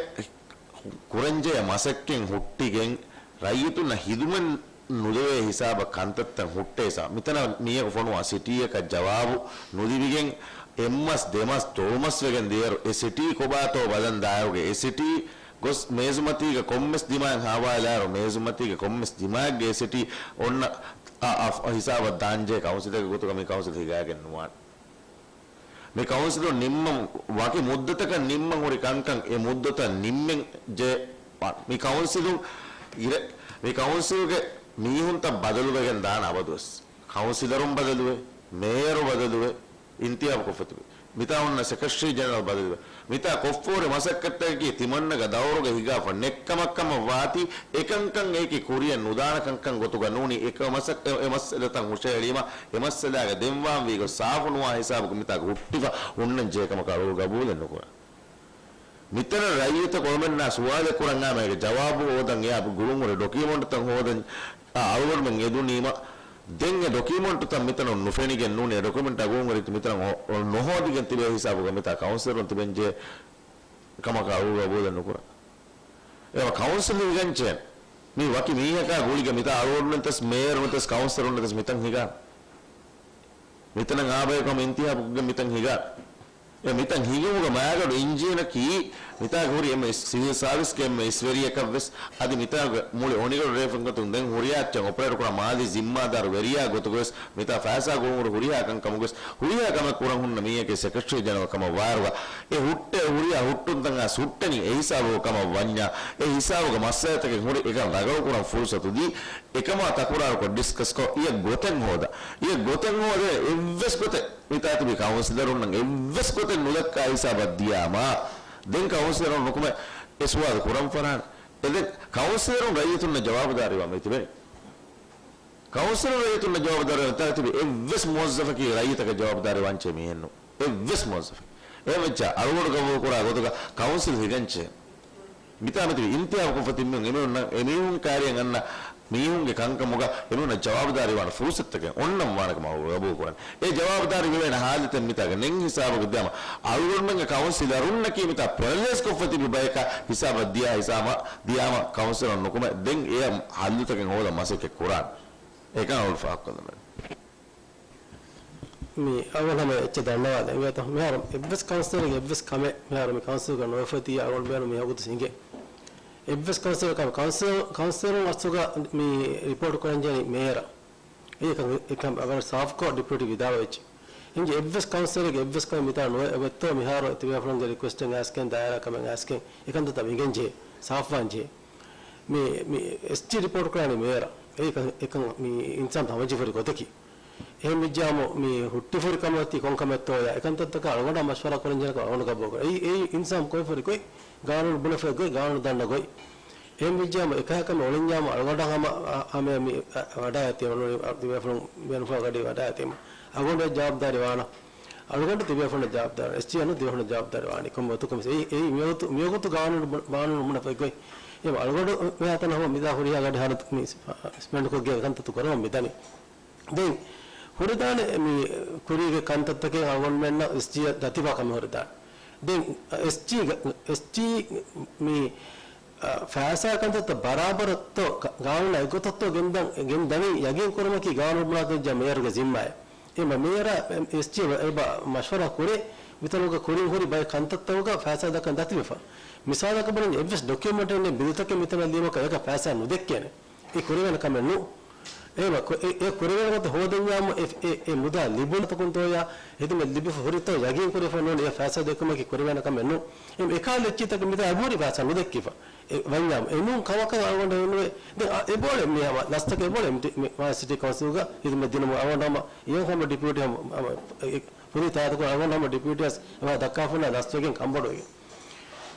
ކުރަންޖެހޭ މަސައްކަތް ހުއްޓިގެން ރައްޔިތުންނަށް ހިދުމަތް ނުދެވޭ ހިސާބަށް ކަންތައްތައް ހުއްޓޭ ހިސާބަށް. މިތަނަށް މީހަކު ފޮނުވާ ސިޓީއަކަށް ޖަވާބު ނުލިބިގެން އެއްމަސް ދެމަސް ދޮޅުމަސް ވެގެން ދިޔައިރު އެ ސިޓީ ކޮބާތޯ ބަލަން ދާއިރުގަ އެ ސިޓީ ގޮސް މޭޒުމަތީގަ ކޮންމެސް ދިމާއެއް ހާވާލާއިރު މޭޒުމަތީގަ ކޮންމެސް ދިމާއެއްގެ އެ ސިޓީ އޮންނަ އަ، އަ، ހިސާބަށް ދާންޖެހޭ ކައުންސިލެއްގެ ގޮތުގަ މި ކައުންސިލް ހިގާގެން ނުވާނެ. މި ކައުންސިލުން ނިންމަން، ވަކި މުއްދަތަކަށް ނިންމަން ހުރި ކަންކަން އެ މުއްދަތަށް ނިންމެން ޖެހޭ. މި ކައުންސިލުން އިރެ، މި ކައުންސިލްގެ މީހުންތައް ބަދަލުވެގެން ދާނެ އަބަދުވެސް. ކައުންސިލަރުން ބަދަލުވޭ، މޭޔަރު ބަދަލުވޭ، އިންތިހާބު ކޮށްފަ ތިބޭ. މިތާ އޮންނަ ސެކްރެޓަރީ ޖެނެރަލް ބަދަލުވޭ. މިތާ ކޮށްފަހުރި މަސައްކަތްތަކަކީ ތިމަންނަގެ ދައުރުގަ ހިގާފަ ނެތްކަމަށް ކަމަށް ވާތީ، އެކަންކަން އެކި ކުރިއަށް ނުދާނެ ކަންކަން ގޮތުގަ ނޫނީ. އެކަ މަސައް-، އެ، އެ މައްސަލަތައް ހުށައެޅީމަ، އެ މައްސަލާގަ ދެންވާންވީ ގޮތް ސާފު ނުވާ ހިސާބަކު މިތާގަ ހުއްޓިފަ ހުންނަން ޖެހޭ ކަމަކަށް އަޅުގަނޑު ގަބޫލެއް ނުކުރަން. މިތަނަށް ރައްޔިތަކު އޮޅުމެންނާ ސުވާލެއް ކުރަން އާމަ އޭގެ ޖަވާބު ހޯދަން އެއާ ގުޅުން ހުރި ޑޮކިއުމަންޓުތައް ހޯދަން، އާ، އަޅުގަނޑުމެން އެދުނީމަ، ދެން އެ ޑޮކިއުމަންޓުތައް މިތަނުން ނުފެނިގެން ނޫނީ، އެ ޑޮކިއުމަންޓާ ގުޅުން ހުރި މިތަނަށް ހޯ-، ނުހޯދިގެން ތިބޭ ހިސާބުގަ މިތާ ކައުންސިލަރުން ތިބެންޖެހޭ ކަމަކަށް އަޅުގަނޑު ގަބޫލެއް ނުކުރަން. އެވަ ކައުންސިލް ހިގަންޖެހޭނެ. މީ ވަކި މީހަކާ ގުޅިގެން މިތާ އަޅުގަނޑުންނަށް މޭޔަރުންނަށް ކައުންސިލަރުންނަށް މިތަން ހިގާނެ. މިތަނަށް އާބަޔަކު ހަމަ އިންތިހާބުގެ މިތަން ހިގާ. އެ މިތަން ހިގުމުގެ މާގަޑު އިންޖީނަކީ މިތާގެ ހުރި އެންމެ ސިވިލް ސާވިސްގެ އެންމެ އިސް ވެރިޔަކަށްވެސް، އަދި މިތާގެ މުޅި އޮނިގަޑު ރޭފުން ގޮތުން ދެން ހުރިހާ އެއްޗެއް އޮޕަރޭޓް ކުރާ މާލީ ޒިންމާދާރު ވެރިޔާ ގޮތުގަވެސް މިތާ ފައިސާ ގުޅުން ހުރި ހުރިހާ ކަންކަމުގަވެސް ހުރިހާ ކަމެއް ކުރަން ހުންނަ މީހަކީ ސެކްރެޓަރީ ޖެނެރަލް ކަމަށް ވާއިރުގަ އެ ހުއްޓޭ ހުރިހާ ހުއްޓުންތައް އައިސް ހުއްޓެނީ އެ ހިސާބުގަ ކަމަށް ވަންޏާ، އެ ހިސާބުގެ މައްސަލަތަކެއް ހުރި އެކަން ރަނގަޅު ކުރަން ފުރުސަތު ދީ، އެކަމާ ތަކުރާރުކޮށް ޑިސްކަސްކޮށް، އިއެއް ގޮތެއް ހޯދަ. އިއެއް ގޮތެއް ހޯދޭ، އެއްވެސް ގޮތެއް މިތާ ތިބި ކައުންސިލަރުންނަށް އެއްވެސް ގޮތެއް ނުދައްކާ ހިސާބަށް ދިޔާމާ، ދެން ކައުންސިލަރުން ނުކުމެ އެ ސުވާލު ކުރަން ފަރާނެ. އެ ދެން ކައުންސިލަރުން ރައްޔިތުންނަށް ޖަވާބުދާރީވާ މި ތިބެނީ. ކައުންސިލުން ރައްޔިތުންނަށް ޖަވާބުދާރީ ނުވާނެ. ތާތިބި އެއްވެސް މުވައްޒަފަކީ ރައްޔިތަކަށް ޖަވާބުދާރީ ވާންޖެހޭ މީހެއްނު. އެއްވެސް މުވައްޒަފެއް. އެހެންވެއްޖާ އަޅުގަނޑު ގަބޫލުކުރާ ގޮތުގަ ކައުންސިލް ހިގަންޖެހޭ. މިތާ މިތިބި އިންތިހާބު ކޮށްފަ ތިއްބިއުން އެމީހުންނަށް، އެމީހުން ކައިރިއަށް އަންނަ މީހުންގެ ކަންކަމުގަ އެމީހުންނަށް ޖަވާބުދާރީ ވާން ފުރުސަތުތަކެއް އޮންނަން ވާނެ ކަމަށް ގަބޫލުކުރަން. އެ ޖަވާބުދާރީ ވެވޭނެ ހާލަތެއް މިތާގަ ނެތް ހިސާބަކަށް ދިޔާމަ، އަޅުގަނޑުމެންގެ ކައުންސިލަރުންނަކީ މިތާ ޕެރަލައިޒް ކޮށްފަ ތިބި ބަޔަކަށް ހިސާބަށް ދިޔާ ހިސާބަށް ދިޔާމަ ކައުންސިލަރުން ނުކުމެ، ދެން އެ ހައްލުތަކެއް ހޯދަން މަސައްކަތް ކުރާނެ. އެކަން އަޅުގަނޑު ފާހަގަކޮށްލަމެވެ. މި އަޅުގަނޑު ހަމަ އެއްޗެއް ދަންނަވާލަން އިނގޭތަ؟ މިހާރު އެއްވެސް ކައުންސިލަރެއްގެ އެއްވެސް ކަމެއް މިހާރު މި ކައުންސިލްގަ ނުވެފަ ތިޔަ އަޅުގަނޑު މިހާރު މި ވަގުތު އިނގޭ. އެއްވެސް ކައުންސިލަރ ކަމެއް ކައުންސިލް، ކައުންސިލަރުން އަސްލުގަ މި ރިޕޯޓް ކުރަންޖެހެނީ މޭޔަރަށް. އެކަން، އެކަން އަވަރ ސާފްކޮށް ޑިޕިއުޓީ ވިދާޅުވެއްޖެ. އިނގޭ އެއްވެސް ކައުންސިލަރެއްގެ އެއްވެސް ކަމެއް މިތާ ނުވެ، އޮތްތޯ މިހާރު ތިބޭފުޅުންގެ ރިކުއެސްޓެއް އައިސްގެން ދާއިރާ ކަމެއް އައިސްގެން އެކަންތައްތައް މިގެންޖެހޭ، ސާފްވާންޖެހޭ. މި، މި އެސްޖީ ރިޕޯޓް ކުރާނީ މޭޔަރަށް. އެކަން، އެކަން މި އިންސާން ހަމަޖެހިފަ ހުރި ގޮތަކީ. އެހެން ވެއްޖާމު މި ހުއްޓިފަ ހުރި ކަމަށް ތި ކޮން ކަމެއްތޯޔާ އެކަންތައްތަކަށް އަޅުގަނޑާ މަޝްވަރާ ކުރަންޖެހޭ ކަމަށް އަޅުގަނޑު ގަބޫލުކުރަން. އެއީ، އެއީ އިންސާން ކޮށްފަ ހުރި ގޮތް، ގާނޫނު ބުނެފަ ހުރި ގޮތް، ގާނޫނު ދަންނަ ގޮތް. އެހެން ވެއްޖާމު އެކަހަލަ ކަމެއް އޮޅިންޏާމު އަޅުގަނޑަށް ހަމަ، އަ، ހަމަ މި، އަ، ވަޑާގަތީމަ ނޫނީ، ތިބޭފުޅުން ބޭނުންފުޅާ ގަޑި ވަޑާގަތީމަ އަޅުގަނޑު ޖަވާބުދާރީ ވާނަ. އަޅުގަނޑު ތިބޭފުޅުންނަށް ޖަވާބުދާރީ، އެސްޖީއަށް ނޫން ތިބޭފުޅުންނަށް ޖަވާބުދާރީ ވާނީ. ކޮންމެ ގޮތަކުން ވެސް އެއީ، އެއީ މިވަގުތު، މިވަގުތު ގާނޫނު ބު-، ގާނޫނު ބުނެފަ ގޮތް. އެ އަޅުގަނޑު މިހާތަނަށް ހަމަ މިތާ ހުރިހާ ގަޑި ހަރު މި ސް-، ސްޕެންޑް ކޮށްގެން ކަންތައްތައް ކުރަމުން މިދަނީ. ދެން ހުރިދާނެ މި ކުރީގެ ކަންތައްތަކެއް އަޅުގަނޑުމެންނަށް އެސްޖީއަށް ދަތިވާ ކަމެއް ހުރިދާނެ. ދެން އެސްޖީގަ-، އެސްޖީ މި، އަ، ފައިސާ ކަންތައްތައް ބަރާބަރަށްތޯ ގާ-، ގާނޫނާ އެއްގޮތަށްތޯ ގެންދަން، ގެންދަނީ ޔަގީން ކުރުމަކީ ގާނޫނު ބުނާތެރި މޭޔަރުގެ ޒިންމާއެއް. އެ މަ-، މޭޔަރާ އެސްޖީ އެބަ މަޝްވަރާ ކުރޭ، މިތަނުގަ ކުރިން ހުރި ބައެއް ކަންތައްތަކުގަ ފައިސާ ދައްކަން ދަތިވެފަ. މިސާލަކަށް ބުނަން އެއްވެސް ޑޮކިއުމަންޓެއް ނެތް ބިލުތަކެއް މިތަނަށް ލިޔުމަކަށް އެކަ ފައިސާ ނުދެއްކޭނެ. އެ ކުރެވޭނެ ކަމެއް ނޫ. އެ މަ-، ކު-، އެ، އެ ކުރެވޭނެ ގޮތަށް ހޯދަންޏާމު އެ، އެ، އެ މުދާ ލިބުނު ތަކުންތޯޔާ، ހިދުމަތް ލިބިފަ ހުރިތޯ ޔަގީން ކުރެފަ ނޫން އެ ފައިސާ ދެއްކުމަކީ ކުރެވޭނެ ކަމެއް ނޫ. އެ، އެކާލެއްޗިތަކެއް މިތާ އެބަހުރި ފައިސާ ނުދެއްކިފަ. އެ ވަންޏާމު އެ ނޫން ކަމަކަށް އަޅުގަނޑު ހެންނުވޭ. ދެން އަ، އެބޯޅެ މި ހަމަ ލަސްތަކެއް އެބޯޅެ މި، މި، މި ސިޓީ ކައުންސިލްގަ ހިދުމަތް ދިނުމު އަޅުގަނޑު ހަމަ އެ ހަމަ ޑިޕިއުޓީ ހަމަ، ހަމަ، އެ، ފުރި ތާތަކުން އަޅުގަނޑު ހަމަ ޑިޕިއުޓީ އަސް އެމާ ދައްކާފަ ހުންނަ ލަސްވެގެން ކަންބޮޑުވެގެން.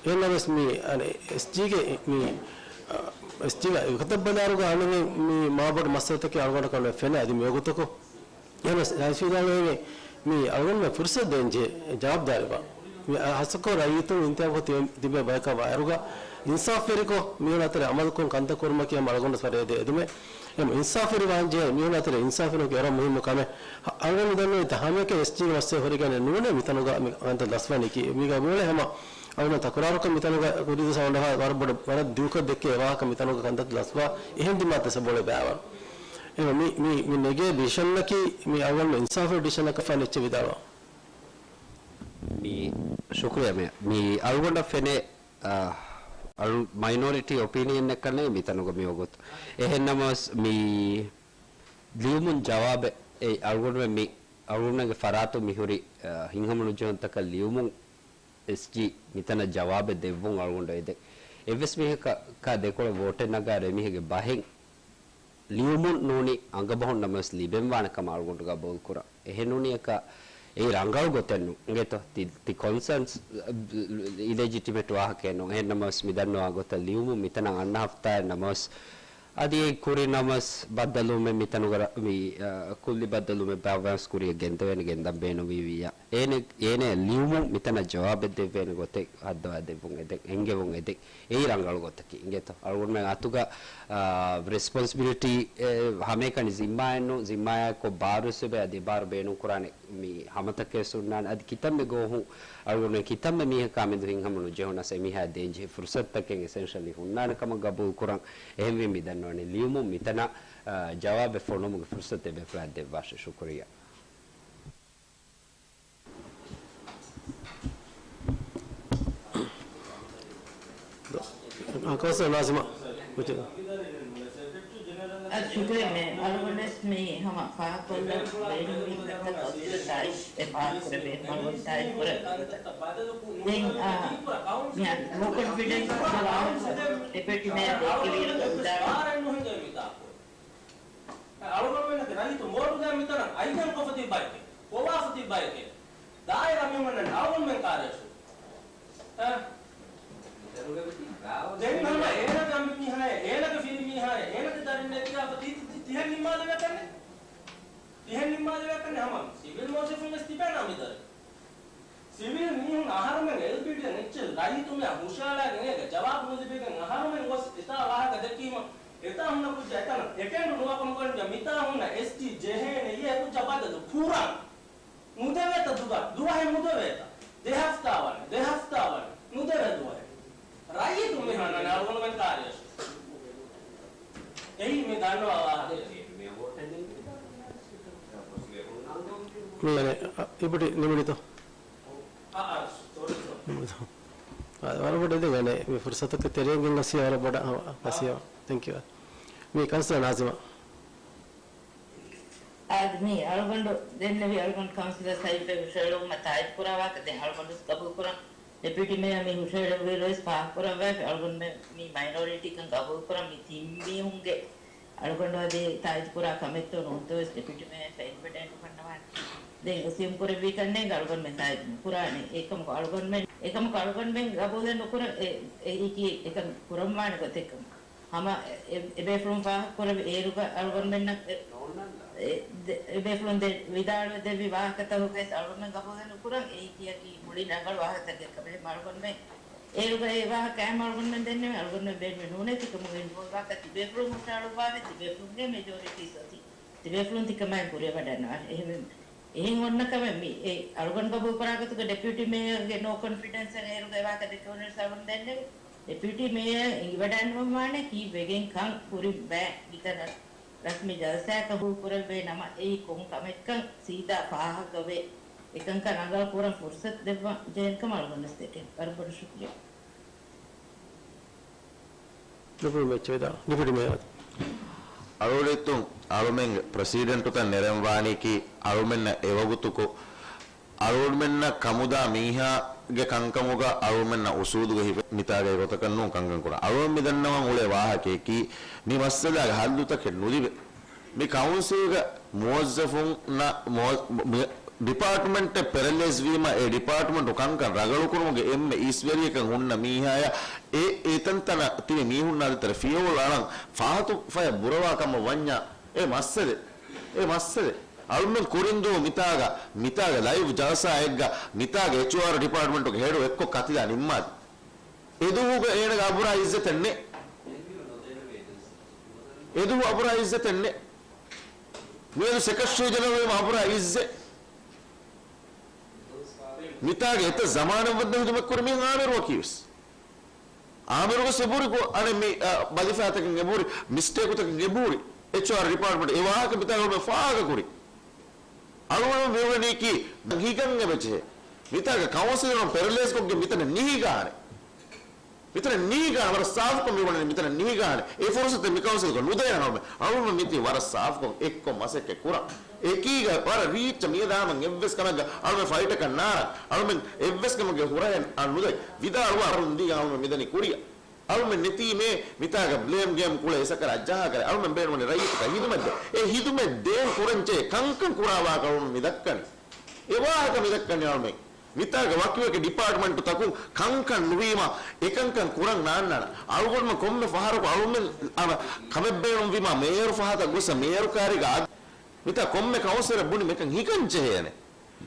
އެހެންނަމަވެސް މި، އަނެ، އެސްޖީގެ މި، އަ، އެސްޖީގެ އެކަތައް ބަލާރުގަ އަނެއް މި މާބޮޑު މައްސަލަތަކެއް އަޅުގަނޑަކަށް ފެނޭ އަދި މިވަގުތަކު. އެހެނަސް ރައީސް ވިދާޅުވެ މި އަޅުގަނޑުމެން ފުރުސަތު ދޭންޖެހޭ ޖަވާބުދާރީވާން. މި ހަސަކޮށް ރައްޔިތުން އިންތިހާބު ތި-، ތިބޭ ބަޔަކާ ވާއިރުގަ އިންސާފްވެރިކޮށް މީހުން އަތަރެ އަމަލުކޮށް ކަންތައް ކުރުމަކީ ހަމަ އަޅުގަނޑު ފަރޭދޭ އެދުމެއް. އެމަ އިންސާފްވެރިވާންޖެހޭ މީހުން އަތަރެ އިންސާފްވެރިކަން އެރަ މުހިއްމު ކަމެއް. އަޅުގަނޑު ދަންނަވަނީ ތަ ހަމައެކަނި އެސްޖީގެ މައްސަލަ ހުރިގެން ނޫނޭ މިތަނުގަ މި ކަންތައް ލަސްވަނީކީ. މީގަ ބޯޅެ ހަމަ އަޅުގަނޑު ތަކުރާރުކޮށް މިތަނުގަ ކުރިދުސަ އޮނޑަހާ ވަރަށް ބޮޑަށް ވަރަށް ދިގުކޮށް ދެއްކޭ ވާހަކަ މިތަނުގަ ކަންތައް ލަސްވާ އެހެން ދިމާ ދެސަ ބޯޅެ ބައިވަރު. އެމަ މި، މި، މި ނެގޭ ޑިސިޝަނަކީ މި އަޅުގަނޑު އިންސާފު ޑިސިޝަނަކަށް ފަން އެއްޗެއް ވިދާޅުވާ. މި ޝުކުރިއްޔާ މޭ. މި އަޅުގަނޑަށް ފެނޭ، އަ، އަޅު މައިނޯރިޓީ އޮޕީނިއަން އެއްކަންނޭ މިތަނުގަ މިވަގުތު. އެހެންނަމަވެސް މި ލިޔުމުން ޖަވާބެއް އެ އަޅުގަނޑުމެން މި އަޅުގަނޑުމެންގެ ފަރާތުން މިހުރި، އަ، ހިތްހަމަނުޖެހުންތަކަށް ލިޔުމުން އެސްޖީ މިތަނަށް ޖަވާބެއް ދެއްވުން އަޅުގަނޑު އެދެން. އެއްވެސް މީހަކަށް ދެކޮޅަށް ވޯޓެއް ނަގާ އެމީހެއްގެ ބަހެއް ލިޔުމުން ނޫނީ އަނގަބަހުން ނަމަވެސް ލިބެންވާނެ ކަމަށް އަޅުގަނޑު ގަބޫލުކުރަން. އެހެންނޫނީ އެކަ އެއީ ރަނގަޅު ގޮތެއް ނޫން. އިނގޭތޯ؟ ތި، ތި ކޮންސަންސް އިލެޖިޓިމެޓް ވާހަކައެއް ނޫން. އެހެން ނަމަވެސް މި ދަންނަވާ ގޮތަށް ލިޔުމުން މިތަނަށް އަންނަ ހަފްތާއެއް ނަމަވެސް އަދި އެ ކުރި ނަމަވެސް ބައްދަލުވުމެއް މިތަނުގަ ރަ-، މި، އަ، ކުއްލި ބައްދަލުވުމެއް ބާއްވާންސް ކުރިއަށް ގެންދެވޭނެ ގެންދަން ބޭނުންވީވިއްޔާ. އޭނެ، އޭނެ ލިޔުމުން މިތަނަށް ޖަވާބެއް ދެއްވޭނެ ގޮތެއް ހައްދަވާ ދެއްވުން އެދެން، އެންގެވުން އެދެން. އެއީ ރަނގަޅު ގޮތަކީ. އިނގޭތޯ؟ އަޅުގަނޑުމެން އަތުގަ، އާ، ރެސްޕޮންސިބިލިޓީ، އެ، ހަމައެކަނި ޒިންމާއެއްނު، ޒިންމާއެއްކޮށް ބާރުވެސް ވެ އަދި ބާރު ބޭނުންކުރާނެ މި ހަމަތަކެއް ހުންނާނެ. އަދި ކިތަންމެ ގޯހުން އަޅުގަނޑުމެން ކިތަންމެ މީހަކާ މެދު ހިތްހަމަ ނުޖެހުނަސް އެމީހާ ދޭންޖެހޭ ފުރުސަތުތަކެއް އެސެންޝަލީ ހުންނާނެ ކަމަށް ގަބޫލުކުރަން. އެހެންވެ މި ދަންނަވަނީ ލިޔުމުން މިތަނަށް، އާ، ޖަވާބެއް ފޮނުވުމުގެ ފުރުސަތު އެބޭފުޅާ ދެއްވާށޭ. ޝުކުރިއްޔާ. އަ، ކައުންސިލަރ ނާޒިމާ. އަ، ޝުކުރިއްޔާ މޭ. އަޅުގަނޑުވެސް މި ހަމަ ފާހަގަކޮށްލަން ބޭނުންވީ ގޮތަށް ކައުންސިލަށް އައިސް އެ ފާހަގަކުރެވޭ މަގުން ތާއީދު ކުރެވޭ ގޮތަށް. ދެން، އަ، މި ލޯ ކޮންފިޑެންސް ޖަވާބު ޑެޕިއުޓީ މޭޔަރ ދޭކެވިއިރު ވިދާޅުވި އަޅުގަނޑުމެންނަކީ ރައްޔިތުން ވޯޓު ދޭން މިތަނަށް އައިކަން ކޮށްފަ ތިބި ބައެކޭ، ކޮށްވާފަ ތިބި ބައެކޭ. ދާއިރާ މީހުންނަށް އަޅުގަނޑުމެން ކާރިޔަށް. އަ؟ ދެން ހަމަ އޭނަގެ އަނބިމީހާއޭ، އޭނަގެ ފިރިމީހާއޭ، އޭނަގެ ދަރިންނޭ ކިޔާފަ ތި، ތި، ތި، ތިހެން ނިންމާލެވޭތަ؟ ހަމަ ސިވިލް މުވައްޒަފުން ވެސް ތިބޭނަމި ދަރި. ސިވިލް މީހުން އަހަރުމެން އެލްބީޑީއަށް އެއްޗެއް ރައްޔިތުން ހުށައަޅާގެން އޭގެ ޖަވާބު ނުލިބިގެން އަހަރުމެން ގޮސް އެތާ ވާހަކަ ދެއްކީމަ، އެތާ ހުންނަ ކުއްޖާ އެތަނަށް އެޓެންޑް ނުވާކަމަކުން މިތާ ހުންނަ އެސްޓީ ޖެހޭނެ އެ ކުއްޖާ ބަދަލު ކުރަން. ނުދެވޭތަ ދުވަ-، ދުވަހެއް ނުދެވޭތަ؟ ދެ ހަފްތާ ވަނެ، ދެ ހަފްތާ ވަނެ. ނުދެވޭ ދުވަހެއް. ރައްޔިތުން މި ހަންނަން އަޅުގަނޑުމެން ކާރިޔަށް. އެއީ މި ދަންނަވާ ވާހަކަ. މި އަނެއް، އަ، އިބުޑި ނިމުނިތޯ؟ އަ، އަ، ސޯރީ، ސޯރީ. ނިމުނިތޯ؟ އަ، ވަރަށް ބޮޑަށް ދެން އަނެއް މި ފުރުސަތުގެ ތެރެއިން ގެންގޮސް ވަރަށް ބޮޑަށް ހަމަ ފަސޭހަ. ތެންކް ޔޫ. މި ކައުންސިލަރ ނާޒިމާ. އާދެ، މި އަޅުގަނޑު ދެންނެވި އަޅުގަނޑު ކައުންސިލަރ ސައިބެ ހުށައެޅުމަށް ތާއީދު ކުރާ ވާހަކަ ދެން އަޅުގަނޑު ގަބޫލު ކުރަން. ޑެޕިއުޓީ މޭޔަރ މި ހުށައެޅުއިރުވެސް ފާހަގަކުރައްވައިފި އަޅުގަނޑުމެން މި މައިނޯރިޓީކަން ގަބޫލު ކުރަން. މި ތިން މީހުންގެ އަޅުގަނޑު އަދި ތާއީދު ކުރާ ކަމެއްތޯ ނޫންތޯ ވެސް ޑެޕިއުޓީ މޭޔަރ ފެނިވަޑައެއް ނުފަންނަވާނެ. ދެން އެސިއުމް ކުރެއްވި ކަންނޭނގެ އަޅުގަނޑުމެން ތާއީދު ނުކުރާނެ. އެކަމަކު އަޅުގަނޑުމެން، އެކަމަކު އަޅުގަނޑުމެން ގަބޫލެއް ނުކުރަން އެ، އެ، އެއީކީ އެކަން ކުރަންވާނެ ގޮތެއް ކަމަށް. ހަމަ އެ، އެ ބޭފުޅުން ފާހަގަކުރެއްވި އޭރުގަ އަޅުގަނޑުމެންނަށް އެ، އެ ދެ-، އެ ބޭފުޅުން ދެ-، ވިދާޅުވެ ދެއްވި ވާހަކަތަކުގައި އަޅުގަނޑުމެން ގަބޫލެއް ނުކުރަން. އެއީކީއަކީ މުޅި ރަނގަޅު ވާހަކަތަކެއް ކަމަށް. އެހެން އަޅުގަނޑުމެން އޭރުގައި ވާހަކަ އަޅުގަނޑުމެން ދެންނެވި އަޅުގަނޑުމެން ބޭނުމެއް ނޫނޭ ތިކަމުގެ ނުވަ ވާހަކަ ތިބޭފުޅުން ހުށައަޅުއްވާވެ ތިބޭފުޅުންގެ މެޖޯރިޓީ ސޮތި ތިބޭފުޅުން ތިކަމާއި ކުރިއަށްވަޑަންނަވާނެ. އެހެން، އެހެން އޮންނަ ކަމެއް މި އެ އަޅުގަނޑު ގަބޫލުކުރާ ގޮތުގަ ޑެޕިއުޓީ މޭޔަރގެ ނޯ ކޮންފިޑެންސް އަށް އޭރުގައި ވާހަކަ ދެއްކެވުނު ސަބަބުން ދެންނެވި. ޑެޕިއުޓީ މޭޔަރ އެނގިވަޑައިނުވާނެ ކީއްވެގެން ކަން ކުރިން ބައި މިތަނަށް ރަސްމީ ޖަލްސާއަކަށް ހޫކުރެއްވޭ ނަމަ އެއީ ކޮން ކަމެއްކަން ސީދާ ފާހަގަވެ އެކަންކަން ރަނގަޅު ކުރަން ފުރުސަތު ދެއްވަން ޖެހެން ކަމަށް އަޅުގަނޑު ދެކެން. ވަރަށް ބޮޑަށް ޝުކުރިއްޔާ. ޑިޕުޓީ މޭޔަރ ވެދާ-، ޑިޕުޓީ މޭޔަރ. އަޅުގަނޑު އަޅުމެންގެ ޕްރެސިޑެންޓުތައް ނެރެންވާނީކީ އަޅުމެންނަށް އެވަގުތުކޮށް، އަޅުގަނޑުމެންނަށް ކަމުދާ މީހާގެ ކަންކަމުގަ އަޅުގަނޑުމެންނަށް އުސޫލުގަ ހިފެ މިތާގައި ގޮތަކަށް ނޫން ކަންކަން ކުރަން. އަޅުގަނޑު މިދަންނަވަން އުޅޭ ވާހަކަޔަކީ، މި މައްސަލާގެ ހައްލުތަކެއް ނުލިބޭ. މި ކައުންސިލްގެ މުވައްޒަފުންނަށް މުވައް-، މި ޑިޕާޓްމަންޓެއް ޕެރަލައިޒް ވީމަ، އެ ޑިޕާޓްމަންޓު ކަންކަން ރަގަޅުކުރުމުގެ އެންމެ އިސްވެރިޔަކަށް ހުންނަ މީހާޔަށް އެ، އެ ތަންތަނަށް ތިބި މީހުންނާ ދޭތެރޭ ފިޔަވަޅު އަޅަން ފަހަތު ފަޔަށް ބުރަވާ ކަމަށް ވަންޏާ، އެ މައްސަލެ، އެ މައްސަލެ. އަޅުމެން ކުރިންދޫ މިތާގަ، މިތާގަ ލައިވް ޖަލްސާއެއްގަ، މިތާގަ އެޗްއާރް ޑިޕާޓްމަންޓުގެ ހެޑު އެއްކޮށް ކަތިލާ ނިންމާލި. އެދުވަހުގަ އޭނަގެ އަބުރާ އިއްޒަތެއް ނެތް. އެދުވަހު އަބުރާ އިއްޒަތެއް ނެތް. މިއަދު ސެކްރެޓަރީ ޖެނެރަލް ވީމަ އަބުރާ އިއްޒަތް. މިތާގެ އެތައް ޒަމާނެއް ވައްދަ ހިދުމަތްކުރި މީހުން އާމިރު ވަކީވެސް. އާމިރުގެ ސެބުރި ގޮ-، އަނެއް މި، އަ، ބަލިފާތަކެއް އެބުރި، މިސްޓޭކުތަކެއް އެބުރި، އެޗްއާރް ޑިޕާޓްމަންޓް އެ ވާހަކަ މިތާގަ ފާހަގަކުރި. އަޅުގަނޑު މިއުޅެނީކީ ހިގަން އެބަޖެހޭ. މިތާގަ ކައުންސިލަރުން ޕެރަލައިޒްކޮށްގެން މިތަނަށް ނިހިގާނެ. މިތަނަށް ނިހިގާނެ. ވަރަށް ސާފުކޮށް މިއުޅެނީ މިތަނަށް ނިހިގާނެ. އެ ފުރުސަތެއް މި ކައުންސިލްގަ ނުދޭނަ އަޅުމެން. އަޅުމެން މިތި ވަރަށް ސާފުކޮށް އެއްކޮށް މަސައްކަތް ކުރަން. އެކީގަ ވަރަށް ރީއްޗަށް މިއަދާމަން އެއްވެސް ކަމެއްގަ އަޅުމެން ފައިޓަކަށް ނާރަން. އަޅުމެން އެއްވެސް ކަމެއްގެ ހުރަހެއް އަންނުދައި. ވިދާޅުވާ އަހަރުން ދީގަ އަޅުމެން މިދަނީ ކުރިއަށް. އަޅުމެން ނެތީމޭ މިތާގަ ބްލޭމް ގޭމް ކުޅޭ އެސަކަރާ ޖަހާކަރެ. އަޅުމެން ބޭނުމަނީ ރައްޔިތަކަށް ހިދުމަތް ދޭ. އެ ހިދުމަތް ދޭން ކުރަންޖެހޭ ކަންކަން ކުރާވާކަށް އަޅުމެން މި ދައްކަނީ. އެ ވާހަކަ މި ދައްކަނީ އަޅުމެން. މިތާގަ ވަކިވަކި ޑިޕާޓްމަންޓުތަކުން ކަންކަން ނުވީމަ، އެކަންކަން ކުރަން ނާންނާނަ. އަޅުގަނޑުމެން ކޮންމެ ފަހަރަކު އަޅުމެން އަ، ކަމެއް ބޭނުންވީމަ، މޭޔަރު ފަހަތަށް ގޮސް މޭޔަރު ކާރީގަ އަ، މިތާ ކޮންމެ ކައުންސިލަރެއް ބުނި މިކަން ހިގަން ޖެހޭނެ.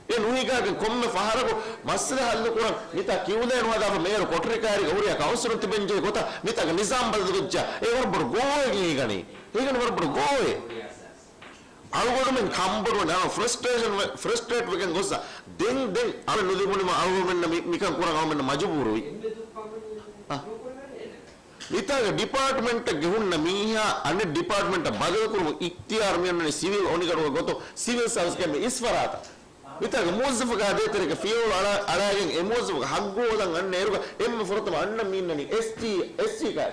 އެ ނުހިގާގެން ކޮންމެ ފަހަރަކު މައްސަލަ ހައްލު ކުރަން މިތާ ކިއުލޭ ނުހަދާފަ މޭޔަރު ކޮޓަރި ކާރީގަ ހުރިހާ ކައުންސިލުން ތިބެންޖެހޭ ގޮތަށް މިތާގަ ނިޒާމް ބަދަލުވެއްޖާ، އެ ވަރަށް ބޮޑު ގޯހެއް ހިގަނީ. ހިގަނީ ވަރަށް ބޮޑު ގޯހެއް. އަޅުގަނޑުމެން ކަންބޮޑުވަނީ، އަޅު ފްރަސްޓްރޭޝަން ވެ-، ފްރަސްޓްރޭޓް ވެގެން ގޮއްސަ. ދެން، ދެން އަޅު ނުލިބުނީމަ އަޅުގަނޑުމެންނަށް މި-، މިކަން ކުރަން އަޅުގަނޑުމެންނަށް މަޖުބޫރުވި. އަ. މިތާގަ ޑިޕާޓްމަންޓެއްގެ ހުންނަ މީހާ އަނެއް ޑިޕާޓްމަންޓަށް ބަދަލުކުރުމުގެ އިޚްތިޔާރު މިއޮންނަނީ ސިވިލް އޮނިގަނޑުގެ ގޮތުން ސިވިލް ސާވިސްގެ އެންމެ އިސްފަރާތަށް. މިތާގަ މުވައްޒަފަކާ ދޭތެރޭގަ ފިޔަވަޅު އަޅާ-، އަޅާގެން އެ މުވައްޒަފަކަށް ހައްގު ހޯދަން އަންނަ އޭރުގަ އެންމެ ފުރަތަމަ އަންނަން މި އިންނަނީ އެސްޓީ، އެސްސީ ކާ.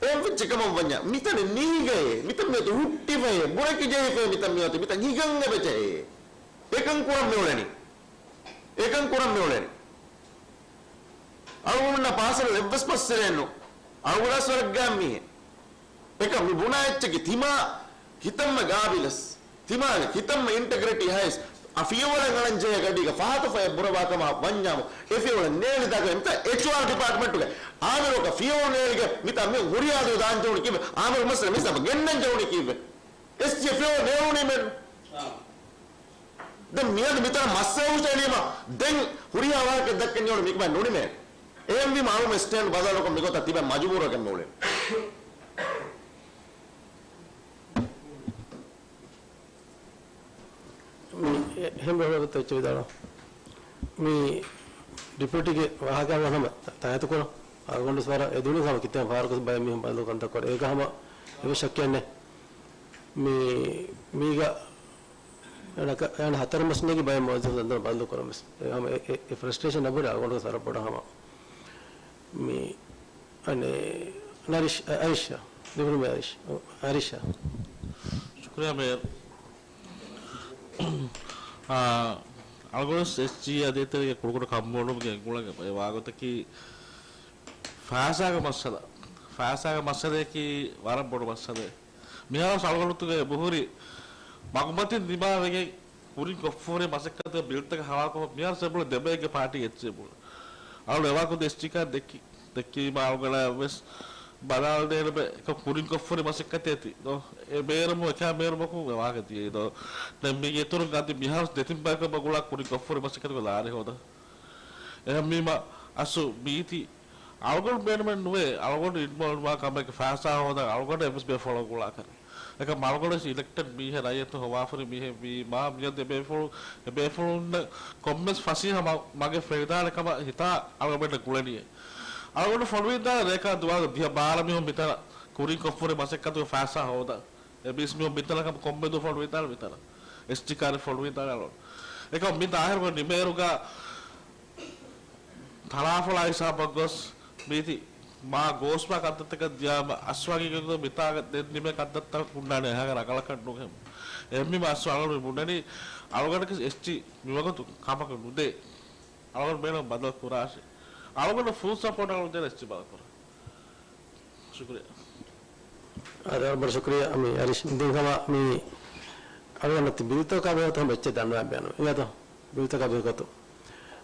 އެހެން ވެއްޖެ ކަމަށް ވަންޏާ، މިތަނެއް ނިހިގައޭ، މިތަން މިއޮތީ ހުއްޓިފައޭ، ބުރަކި ޖެހިފައޭ، މިތަން މިއޮތީ، މިތަން ހިގަން އެބަޖެހޭ. އެކަން ކުރަން މިއުޅެނީ. އެކަން ކުރަން މިއުޅެނީ. އަޅުގަނޑުމެންނަށް ޕާސަލަށް އެއްވެސް މައްސަލައެއް ނޫން. އަޅުގަނޑަސް ވަރަށް ގާތް މީހެއް. އެކަމް މި ބުނާ އެއްޗަކީ ތިމާ ކިތަންމެ ގާބިލަސް، ތިމާގެ ކިތަންމެ އިންޓެގްރިޓީ ހައިސް، އަ، ފިޔަވަޅެއް އަޅަން ޖެހޭ ގަޑީގަ ފަހަތު ފަޔަށް ބުރަވާ ކަމަށް ވަންޏާމު، އެ ފިޔަވަޅު ނޭޅިދާކަށް މިތާ އެޗްއާރް ޑިޕާޓްމަންޓުގެ އާމިރުއަކަށް ފިޔަވަޅު ނޭޅިގެން މިތާ މި ހުރިހާ ދުވަހު ދާން ޖެހުނީ ކީއްވެ؟ އާމިރު މައްސަލަ މިސާބަށް ގެންނަން ޖެހުނީ ކީއްވެ؟ އެސްޖީ ފިޔަވަޅު ނޭޅުނީމެއްނު. ދެން މިއަދު މިތަނަށް މައްސަލަ ހުށައެޅީމަ، ދެން ހުރިހާ ވާހަކަ ދައްކަން ޖެހުނު މިކަމެއް ނުނިމޭ. އެހެންވީމަ އަޅުމެ ސްޓޭންޑް ބަދަލުކޮށް މިގޮތަށް ތިބެ މަޖުބޫރަކަށް މިއުޅެނީ. މި އެ-، އެހެން ބަހުރަކަށް ތެއްޗެއް ވިދާޅު. މި ޑިޕިއުޓީގެ ވާހަކަ ހަމަ ތާއްތު ކުރަން. އަޅުގަނޑު ވަރަށް އެދުނި ހަމަ ކިތައް ފަހަރަކު ބައެއް މީހުން ބައެއް މީހުން ބަދަލު ކަންތައް ކުރޭ. އޭގަ ހަމަ އެވެ ޝައްކެއް ނެތް. މި، މީގަ އޭނަ ކަ-، އޭނަ ހަތަރު މަސް ނެގި ބައެއް މުވައްޒަފުން ދަންދަން ބަދަލު ކުރަން ވެސް. އެ ހަމަ އެ، އެ، އެ ފްރަސްޓްރޭޝަން އަބުރި އަޅުގަނޑު ވަރަށް ބޮޑަށް ހަމަ. މި، އަނެ، ނަރިޝް، އަ-، އަރިޝް، ދެކުނު މި އަރިޝް، އަރިޝް. ޝުކުރިއްޔާ މޭޔަރ. އާ، އަޅުގަނޑު އެސްޖީއާ ދޭތެރޭގެ ކުޑަކުޑަ ކަންބޮޑުވުމުގެ އެނގުޅަނގެ އެ ވާގޮތަކީ ފައިސާގެ މައްސަލަ. ފައިސާގެ މައްސަލަޔަކީ ވަރަށް ބޮޑު މައްސަލައެއް. މިހާރު އަޅުގަނޑުގެ އެބަހުރި މަގުމަތިން ދިމާވެގެން ކުރިން ކޮށްފަހުރި މަސައްކަތުގެ ބިލްތަކަށް ހަވާލުކޮށް މިހާރު ސެބުޅެ ދެބޭގެ ޕާޓީ އެއްޗެއް ބުނު. އަޅު އެވާކު ދެސްޓިކާ ދެއްކި، ދެއްކީމަ އަޅުގަނޑަށް ވެސް ބަލާލަދޭނެބެ ކުރިން ކޮށްފަހުރި މަސައްކަތެއް ތި ދޯ. އެ ބޭރުމު އެކާ ބޭރުމަކު އެވާގެ ދިޔައީ ދޯ. ދެން މީގެ އިތުރުން އަދި މިހާރު ދެތިން ބަޔަކަށް މަގުޅާ ކުރިން ކޮށްފަހުރި މަސައްކަތުގެ ލާރި ހޯދަ. އެހެންވީމަ އަސްލު މީތި އަޅުގަނޑު ބޭނުމެއް ނުވޭ، އަޅުގަނޑު އިންވޮލްވް ވާ ކަމެއްގެ ފައިސާ ހޯދަން އަޅުގަނޑު އެއްވެސް ބޭފުޅަކު ގުޅާކަށް. އެކަމް އަޅުގަނޑު ވެސް އިލެކްޓެޑް މީހެއް، ރައްޔިތުން ހޮވާފަހުރި މީހެއް ވީމާ، މިއަދު އެ ބޭފުޅު، އެ ބޭފުޅުންނަށް ކޮންމެސް ފަސޭހަ މަ-، މަގެއް ފެނިދާނެ ކަމަށް ހިތާ އަޅުގަނޑަށް ގުޅެނީއޭ. އަޅުގަނޑު ފޮނުވިދާނެ ރޭކާ ދުވާލު ދިހަ ބާރަ މީހުން މިތަނަށް ކުރިން ކޮށްފަހުރި މަސައްކަތުގެ ފައިސާ ހޯދަން. އެ ބީސް މީހުން މިތަނަށް ކަމަށް ކޮންމެ ދުވަހު ފޮނުވިދާނެ މިތަނަށް. އެސްޓީ ކާރި ފޮނުވިދާނެ އަޅުގަނޑު. އެކަމް މި ދާހިރުގަ ނިމޭރުގަ ތަޅާފޮޅާ ހިސާބަށް ގޮސް މީތި މާ ގޯސްމާ ކަންތައްތަކަށް ދިޔާމަ އަސްވަގީގަތުގަ މިތާގަ ދެން ނިމޭ ކަންތައްތައް ހުންނާނެ އެހާގެ ރަނގަޅަކަށް ނޫން. އެހެންވީމަ އަސް އަޅުގަނޑު ބުނަނީ އަޅުގަނޑަކަށް އެސްޓީ މިވަގުތު ކަމަކަށް ނުދޭ. އަޅުގަނޑު ބޭނުން ބަދަލު ކުރާށޭ. އަޅުގަނޑު ފުލް ސަޕޯޓް އަޅުގަނޑު ދޭނެ އެސްޓީ ބަދަލު ކުރަން. ޝުކުރިއްޔާ. އާދެ، ވަރަށް ބޮޑަށް ޝުކުރިއްޔާ. މި އަރިޝް، ދެން ހަމަ މި އަޅުގަނޑަށް ތި ބިލްތަކާ ބެހޭގޮތުން އެއްޗެއް ދަންނަވާ ބޭނުން. އިނގޭތޯ؟ ބިލްތަކާ ބެހޭގޮތުން.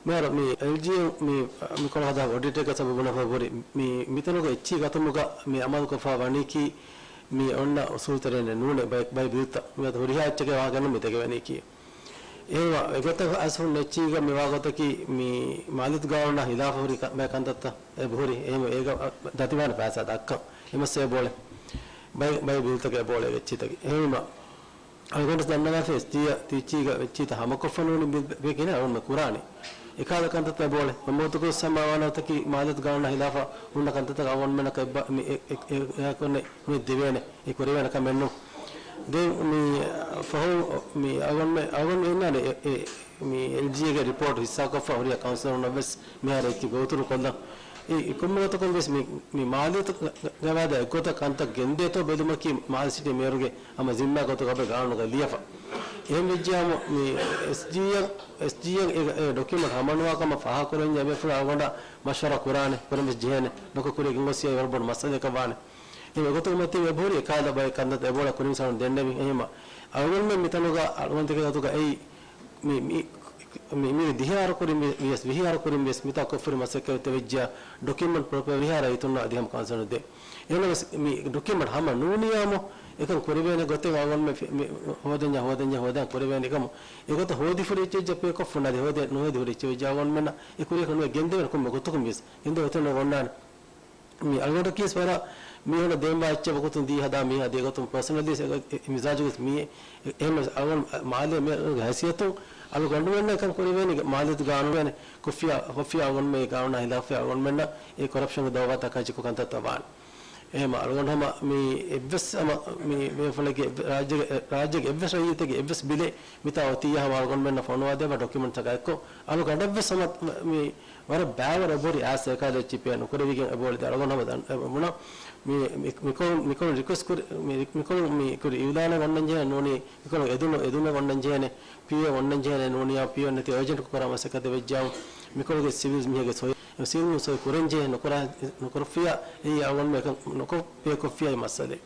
މިހާރު މި އެލްޖީއެމް މި، މިކޮޅު ހަދާ އޮޑިޓެއްގެ ސަބަބުން ހުރި މި، މިތަނުގެ އެއްޗިހި ގަތުމުގަ މި އަމަލުކޮށްފަ ވަނީކީ މި އޮންނަ އުސޫލުތެރޭނެއް ނޫނޭ ބައެއް، ބައެއް ބިލްތައް. މިއަދު ހުރިހާ އެއްޗެއްގެ ވާހަކަ މި ދެކެވެނީކީ. އެހެންވެ، އެގޮތަށް އަސް ހުންނަ އެއްޗީގަ މިވާ ގޮތަކީ، މި މާލިއްޔަތު ގާނޫނާ ހިލާފަށް ހުރި ކަ-، ބައެއް ކަންތައްތައް އެބަހުރި. އެހެންވެ، އޭގަ ދަތިވާނެ ފައިސާ ދައްކަން. އެމަސް އެބޯޅެ. ބައެއް، ބައެއް ބިލްތަކެއް އެބޯޅެ އެއްޗިތަކެއް. އެހެންވީމަ، އަޅުގަނޑު ދަންނަވާފަ އެސްޖީއަށް ތިއްޗީގަ އެއްޗިތައް ހަމަކޮށްފަ ނޫނީ ބިލް ބޭކިނެ އަޅުގަނޑު ކުރާނީ. އެކާލަ ކަންތައްތައް އެބޯޅެ. މަމޫތުކު ސަމާވާނަ އޮތަކީ މާލިއްޔަތު ގާނޫނާ ހިލާފަށް ހުންނަ ކަންތައްތަކަށް އަޅުގަނޑުމެންނަކަށް އެއްބަ-، މި އެ-، އެ-، އެ-، އެ-، އެ-، ކޮންނެ މި ދެވޭނެ. އެ ކުރެވޭނެ ކަމެއް ނޫން. ދެން މި ފަހު މި އަޅުގަނޑުމެ-، އަޅުގަނޑު އިންނާނެ އެ-، އެ-، މި އެލްޖީއޭގެ ރިޕޯޓް ހިއްސާކޮށްފަ ހުރިހާ ކައުންސިލަރުންނަށް ވެސް މިހާރު އެއްޗެއް ގޮވުތުރު ކޮށްލަން. އެ، އެ ކޮންމެ ގޮތަކުން ވެސް މި، މި މާލިއްޔަތު ގަވާއިދާ އެއްގޮތަށް ކަންތައް ގެންދޭތޯ ބެލުމަކީ މާލެ ސިޓީ މޭޔަރުގެ ހަމަ ޒިންމާ ގޮތަކަށް ގާނޫނުގަ ލިޔެފަ. އެހެން ވެއްޖިއްޔާމު މި އެސްޖީއެމް، އެސްޖީއެމް އެ، އެ ޑޮކިއުމަންޓް ހަމަނުވާ ކަމަށް ފާހަގަކުރަންޏާ އެބޭފުޅުން އަޅުގަނޑަށް މަޝްވަރާ ކުރާނެ، ކުރަން ވެސް ޖެހޭނެ. ނުކޮށް ކުރިޔަށް ގެންގޮސް ވަރަށް ބޮޑު މައްސަލައަކަށް ވާނެ. އެ ގޮތުގަ މަތިން އެބަހުރި އެކާލަ ބައެއް ކަންތައް އެބޯޅަ ކުރިން ސަރުން ދެންނެވި. އެހެންމަ އަޅުގަނޑުމެން މިތަނުގަ އަޅުގަނޑުމެން ގޮތުގަ އެއީ މި، މި، މި، މި ދިހަ އަހަރު ކުރިން ވި-، ވިޔަސް ވިހި އަހަރު ކުރިން ވިޔަސް މިތާ ކޮށްފަހުރި މަސައްކަތް ވެއްޖެއްޔާ ޑޮކިއުމަންޓް ޕްރޮޕަރ ވިހާރަ އިތުންނާ އަދި ހަމަ ކައުންސިލުން ދޭ. އެހެނަސް މި ޑޮކިއުމަންޓް ހަމަ ނޫނިޔާމު އެކަން ކުރެވޭނެ ގޮތެއް އަޅުގަނޑުމެން މި، މި ހޯދަންޏާ، ހޯދަންޏާ، ހޯދަން ކުރެވޭނެ ކަމު. އެގޮތަށް ހޯދިފަހުރި އެއްޗެއް ޖައްޕޭ ކޮށްފަ ނަދި ހޯދޭ، ނުހޯދިފަހުރި އެއްޗެއް ވެއްޖެއްޔާ އަޅުގަނޑުމެންނަށް އެ ކުރިޔަކަށް ނުވެ ގެންދެވޭނެ ކޮންމެ ގޮތަކުން ވިޔަސް ގެންދެވޭ ގޮތެއް ނުވެ އޮންނާނެ. މި އަޅުގަނޑަކީ ވަރަށް މީހުންނަށް ދޭންވާ އެއްޗެއް ވަގުތުން ދީ ހަދާ މީހާ ދޭ ގޮތުން ޕާސަނަލީ އެ، އެ، އެ މިޒާޖުގެ މީ އެ، އެހެން އަޅުގަނޑު މާލޭ މޭޔަރުގެ ހައިސިއްޔަތުން އަޅުގަނޑުމެންނަށް އެކަން ކުރެވޭނީ މާލޭ ގާނޫނު ކޮފިޔާ، ކޮފިޔާ އަޅުގަނޑުމެން ގާނޫނާ ހިލާފަށް އަޅުގަނޑުމެންނަށް އެ ކޮރަޕްޝަންގެ ދައުވާތަކާ ޗިކު ކަންތައްތައް ވާނެ. އެހެން އަޅުގަނޑު ހަމަ މި އެއްވެސް ހަމަ މި ބޭފުޅެއްގެ ރާއްޖޭގެ، ރާއްޖޭގެ އެއްވެސް ރައްޔިތެއްގެ އެއްވެސް ބިލެއް މިތާ އޮތިއްޔާ ހަމަ އަޅުގަނޑުމެންނަށް ފޮނުވާދޭ ބަ ޑޮކިއުމަންޓްތަކާ އެއްކޮށް އަޅުގަނޑަށްވެސް ހަމަ މި ވަރަށް ބައިވަރު އެބަހުރި އާސް އެކާލަ އެއްޗި ޕޭ ނުކުރެވިގެން އެބޯޅި ދެ އަޅުގަނޑު ހަމަ ދަން އެ ބުނަ މި، މި، މިކޮޅު، މިކޮޅު ރިކުއެސްޓް ކުރި، މި، މިކޮޅު މި ކުރި އިއުލާނެއް އޮންނަން ޖެހޭ ނޫނީ، މިކޮޅު އެދުނު، އެދުމެއް އޮންނަން ޖެހޭނެ، ޕީއޭ އޮންނަން ޖެހޭނެ ނޫނިޔާ، ޕީއޭ ނެތި އޭޖެންޓް ކުރާ މަސައްކަތެއް ވެއްޖާމު، މިކޮޅުގެ ސިވިލް މީހެއްގެ ސޮއި، ސިވިލް ސޮއި ކުރަން ޖެހޭ ނުކުރާ، ނުކުރަފިޔާ، އެއީ އަޅުގަނޑު އެކަން ނުކޮށް ޕޭ ކޮށްފިޔާ މައްސަލައެއް.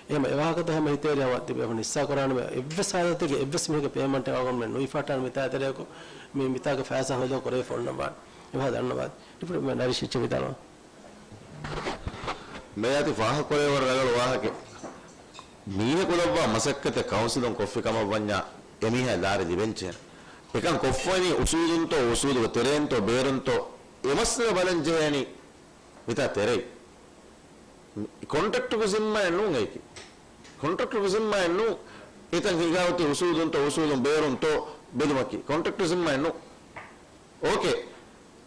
އެހެން އެވާހަކަތައް ހަމަ ހިތޭރި ހަމަ ތިބޭފުޅުން ހިއްސާ ކުރާނަމޭ، އެއްވެސް ހާލަތެއްގެ އެއްވެސް މީހެއްގެ ޕޭމަންޓެއް އަޅުގަނޑުމެން ނުހިފާއްޓާނެ މިތާތެރެއަކު، މި މިތާގެ ފައިސާ ހޯދަ ކުރެވިފަ އޮންނަ ވާނެ. އެވާހަ ދަންނަވާ. ނަރިޝް އެއްޗެއް ވިދާޅުވާ. މޭޔާ ތި ފާހަގަކުރޭ ވަރަށް ރަނގަޅު ވާހަކައެއް. މީހަކު ލައްވާ މަސައްކަތެއް ކައުންސިލުން ކޮށްފި ކަމަށް ވަންޏާ، އެމީހާ ލާރި ލިބެންޖެހޭނެ. އެކަން ކޮށްފައިނީ އުސޫލުންތޯ، އުސޫލުގެ ތެރެއިންތޯ، ބޭރުންތޯ، އެ މައްސަލަ ބަލަން ޖެހޭނީ މިތާ ތެރެއިން. ކޮންޓްރެކްޓުގެ ޒިންމާއެއް ނޫން އެއީކީ. ކޮންޓްރެކްޓުގެ ޒިންމާއެއް ނޫން. އެތަން ހިނގާ އޮތީ އުސޫލުންތޯ، އުސޫލުން ބޭރުންތޯ ބެލުމަކީ. ކޮންޓްރެކްޓުގެ ޒިންމާއެއް ނޫން. އޯކޭ.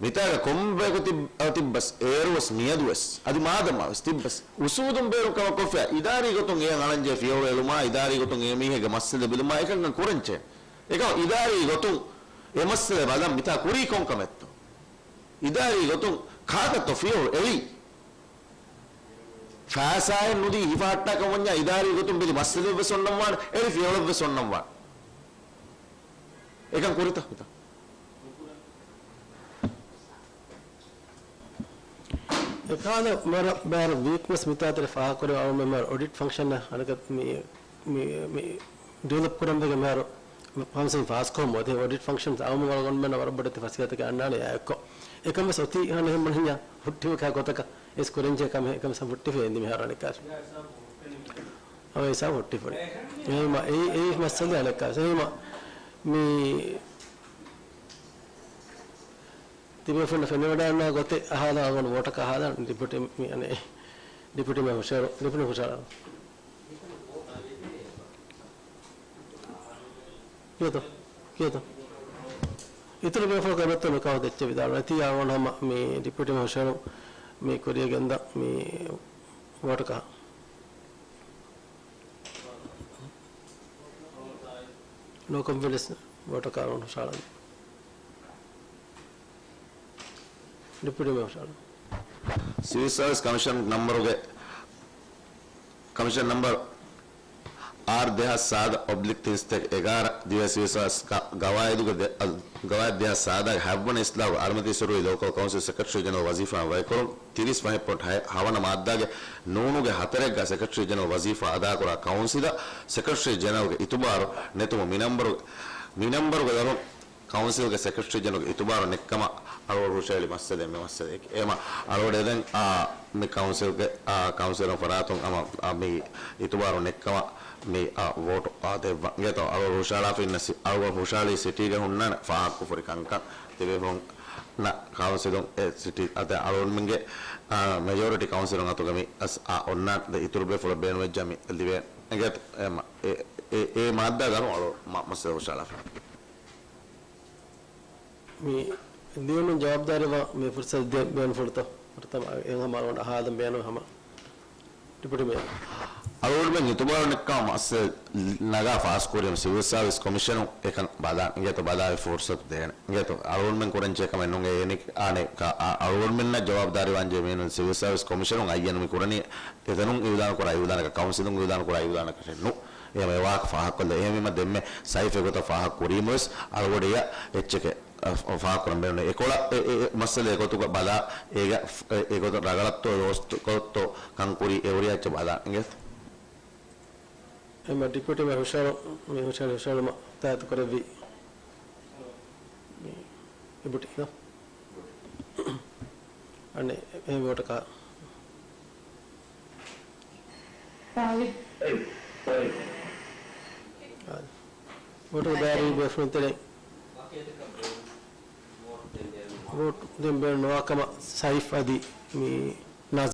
މިތާގަ ކޮންމެއަކު ތިއް-، އަ، ތިއްބަސް، އޭރުވެސް މިއަދުވެސް، އަދި މާދަމާވެސް ތިއްބަސް، އުސޫލުން ބޭރުން ކަމަށް ކޮށްފިއްޔާ، އިދާރީ ގޮތުން އެޔަށް އަޅަންޖެހޭ ފިޔަވަޅު އެޅުމާ، އިދާރީ ގޮތުން އެ މީހެއްގެ މައްސަލަ ބެލުމާ، އެކަންކަން ކުރަންޖެހޭ. އެކަމަކު އިދާރީ ގޮތުން އެ މައްސަލަ ބަލަން މިތާ ކުރީ ކޮން ކަމެއްތޯ؟ އިދާރީ ގޮތުން ކާކަށްތޯ ފިޔަވަޅު އެޅީ؟ ފައިސާއެއް ނުދީ ހިފަހައްޓާކަށް ވަންޏާ، އިދާރީ ގޮތުން ބެލި މައްސަލައެއްވެސް އޮންނަން ވާނެ، އެޅި ފިޔަވަޅެއްވެސް އޮންނަން ވާނެ. އެކަން ކުރިތަ މިތާ؟ އެކަހަލަ މަރ-، ބާރު ވީކްނެސް މިތާތެރެ ފާހަގަކުރެވޭ އަޅުގަނޑުމެން މަރ އޮޑިޓް ފަންކްޝަން އަނެކަ މި، މި، މި ޑިވެލޮޕް ކުރަން ވެގެން މިހާރު ކައުންސިލް ފާސް ކޮށްމު އޮތީ އޮޑިޓް ފަންކްޝަން އައުމު އަޅުގަނޑުމެން ވަރަށް ބޮޑެތި ފަސޭހަތަކެއް އަންނާނެ އެއާއެއްކޮށް. އެކަން ވެސް އޮތީ ހަނަ ހެންމަނިންޏާ ހުއްޓިވެ ކާ ގޮތަކަށް އެސް ކުރެންޖެހޭ ކަމެއް އެކަން ވެސް ހަމަ ހުއްޓިފައި އެނދި މިހާރު އަނެއްކާ. އޮއި ސާ ހުއްޓިފައި. އެހެންމަ އެއީ، އެއީ މައްސަލަ އަނެއްކާ. އެހެންމަ މި ތިބޭފުޅުންނަށް ފެނިވަޑައިގަންނަވާ ގޮތެއް އަހާލާ އަޅުގަނޑު ވޯޓަކަށް އަހާލާ ޑިޕިއުޓީ މި އަނެއް ޑިޕިއުޓީ މެ ހުށަހެޅު، ޑިޕިއުޓީ ހުށަހެޅު. ކިޔަތޯ؟ ކިޔަތޯ؟ އިތުރު ބޭފުޅަކު އެބައްތަ މި ކަހަލަ އެއްޗެއް ވިދާޅުވާ. ތި އަޅުގަނޑު ހަމަ މި ޑިޕިއުޓީ މެ ހުށަހެޅު މި ކުރިޔަށް ގެންދާ މި ވޯޓަކަށް. ނޯ ކޮންފިޑެންސް ވޯޓަކަށް އަޅުގަނޑު ހުށަހަޅަން. ޑިޕިއުޓީ މެ ހުށަހަޅަން. ސިވިލް ސާވިސް ކަމިޝަން ނަމްބަރުގެ، ކަމިޝަން ނަމްބަރު އާރް ދެހާސް ސާދަ އޮބްލިކް ތިންސަތޭކަ އެގާރަ ދިވެހި ސިވިލް ސާވިސް ގަ-، ގަވާއިދުގެ ދެ-، އަ، ގަވާއިދު ދެހާސް ސާދަގެ ހަތްވަނަ އިސްލާހުގެ އަޅުމަތީ ސުރުވި ލޯކަލް ކައުންސިލް ސެކްރެޓަރީ ޖެނެރަލް ވަޒީފާއިން ވަކިކުރުން ތިރީސް ފަހެއް ޕޮއިންޓް ހަ-، ހަވަނަ މާއްދާގެ ނޫނުގެ ހަތަރެއްގަ ސެކްރެޓަރީ ޖެނެރަލް ވަޒީފާ އަދާކުރާ ކައުންސިލަށް ސެކްރެޓަރީ ޖެނެރަލްގެ އިތުބާރު ނެތުމުން މި ނަމްބަރު-، މި ނަމްބަރުގެ ދަރުން ކައުންސިލްގެ ސެކްރެޓަރީ ޖެނެރަލްގެ އިތުބާރު ނެއްކަމަށް އަޅުގަނޑު ހުށަހެޅި މައްސަލައެއް މި މައްސަލައެކޭ. އެހެމަ އަޅުގަނޑު އެދެން، އާ، މި ކައުންސިލްގެ، އާ، ކައުންސިލުން ފަރާތުން އަމަ، އާ، މި އިތުބާރު ނެއްކަމަށް މި، އާ، ވޯޓު، އާ، ދެއްވަން. އިނގޭތޯ އަޅުގަނޑު ހުށަހަޅާފަ އިންނަ ސި-، އަޅުގަނޑު ހުށަހަޅީ ސިޓީގެ ހުންނަ ފާހަގަކޮށްފަ ހުރި ކަންކަން. ތިބޭފުޅުންނަށް ކައުންސިލުން އެ ސިޓީ އަދި އަޅުގަނޑުމެންގެ، އާ، މެޖޯރިޓީ ކައުންސިލުން އަތުގަ މި އަސް، އާ، އޮންނާނެ ދެ އިތުރު ބޭފުޅަށް ބޭނުންވެއްޖާ މި ލިބޭނެ. އިނގޭތޯ އެ މަ-، އެ، އެ، އެ މާއްދާ ދަރުން އަޅު މަ-، މައްސަލަ ހުށަހަޅާފަ. މި ދިޔުނު ޖަވާބުދާރީވާ މި ފުރުސަތު ދޭން ބޭނުންފުޅުތޯ؟ ފުރަތަމަ އެ ހަމަ އަޅުގަނޑު އަހާލަން ބޭނުން ހަމަ ޑިޕިއުޓީ މޭޔަރ. އަޅުގަނޑުމެން އިތުބާރު ނެއްކާ މައްސަލަ ނަގާ ފާސްކުރީމަ ސިވިލް ސާވިސް ކޮމިޝަނުން އެކަން ބަލާން އިނގޭތޯ ބަލާވެ ފުރުސަތު ދޭނެ. އިނގޭތޯ އަޅުގަނޑުމެން ކުރަން ޖެހޭ ކަމެއް ނޫން އެ އެނި-، އާނެ ކަ-، އަ-، އަޅުގަނޑުމެންނަށް ޖަވާބުދާރީ ވާން ޖެހޭ މީނުން ސިވިލް ސާވިސް ކޮމިޝަނުން އައްޔަނު މި ކުރަނީ އެތަނުން އިއުލާނު ކުރާ އިއުލާނަކަށް ކައުންސިލުން އިއުލާނު ކުރާ އިއުލާނަކަށެއް ނޫން. އެހެން އެ ވާހަކަ ފާހަގަކޮށްލަ އެހެންވީމަ ދެންމެ ސައިފް އެގޮތަށް ފާހަގަ ކުރީމަވެސް އަޅުގަޑިއަށް އެއްޗެކެއް އަ، ފ-، ފާހަގަކުރަން ބޭނުން. އެކޮޅަށް އެ، އެ، އެ މައްސަލަ އެގޮތުގަ ބަލާ، އޭގަ ފް-، އެ، އެގޮތަށް ރަގަޅަށްތޯ ލޯސްކޮޅަށްތޯ ކަންކުރީ އެ ހުރިހާ އެއްޗެއް ބަލާ އިނގޭތޯ. އެމަ ޑިޕިއުޓީ މެ ހުށަހެޅު-، މެ ހުށަހެޅު-، ހުށަހެޅުމަށް ތާއްތު ކުރެއްވި މި ޑިޕިއުޓީ އަނެއް އެ ވޯޓަކަށް. ވޯޓު ދާއިރީ ބޭފުޅުން ތެރެއިން ވޯޓު ދޭން ބޭނުން ނުވާ ކަމަށް ސައިފް އަދި މި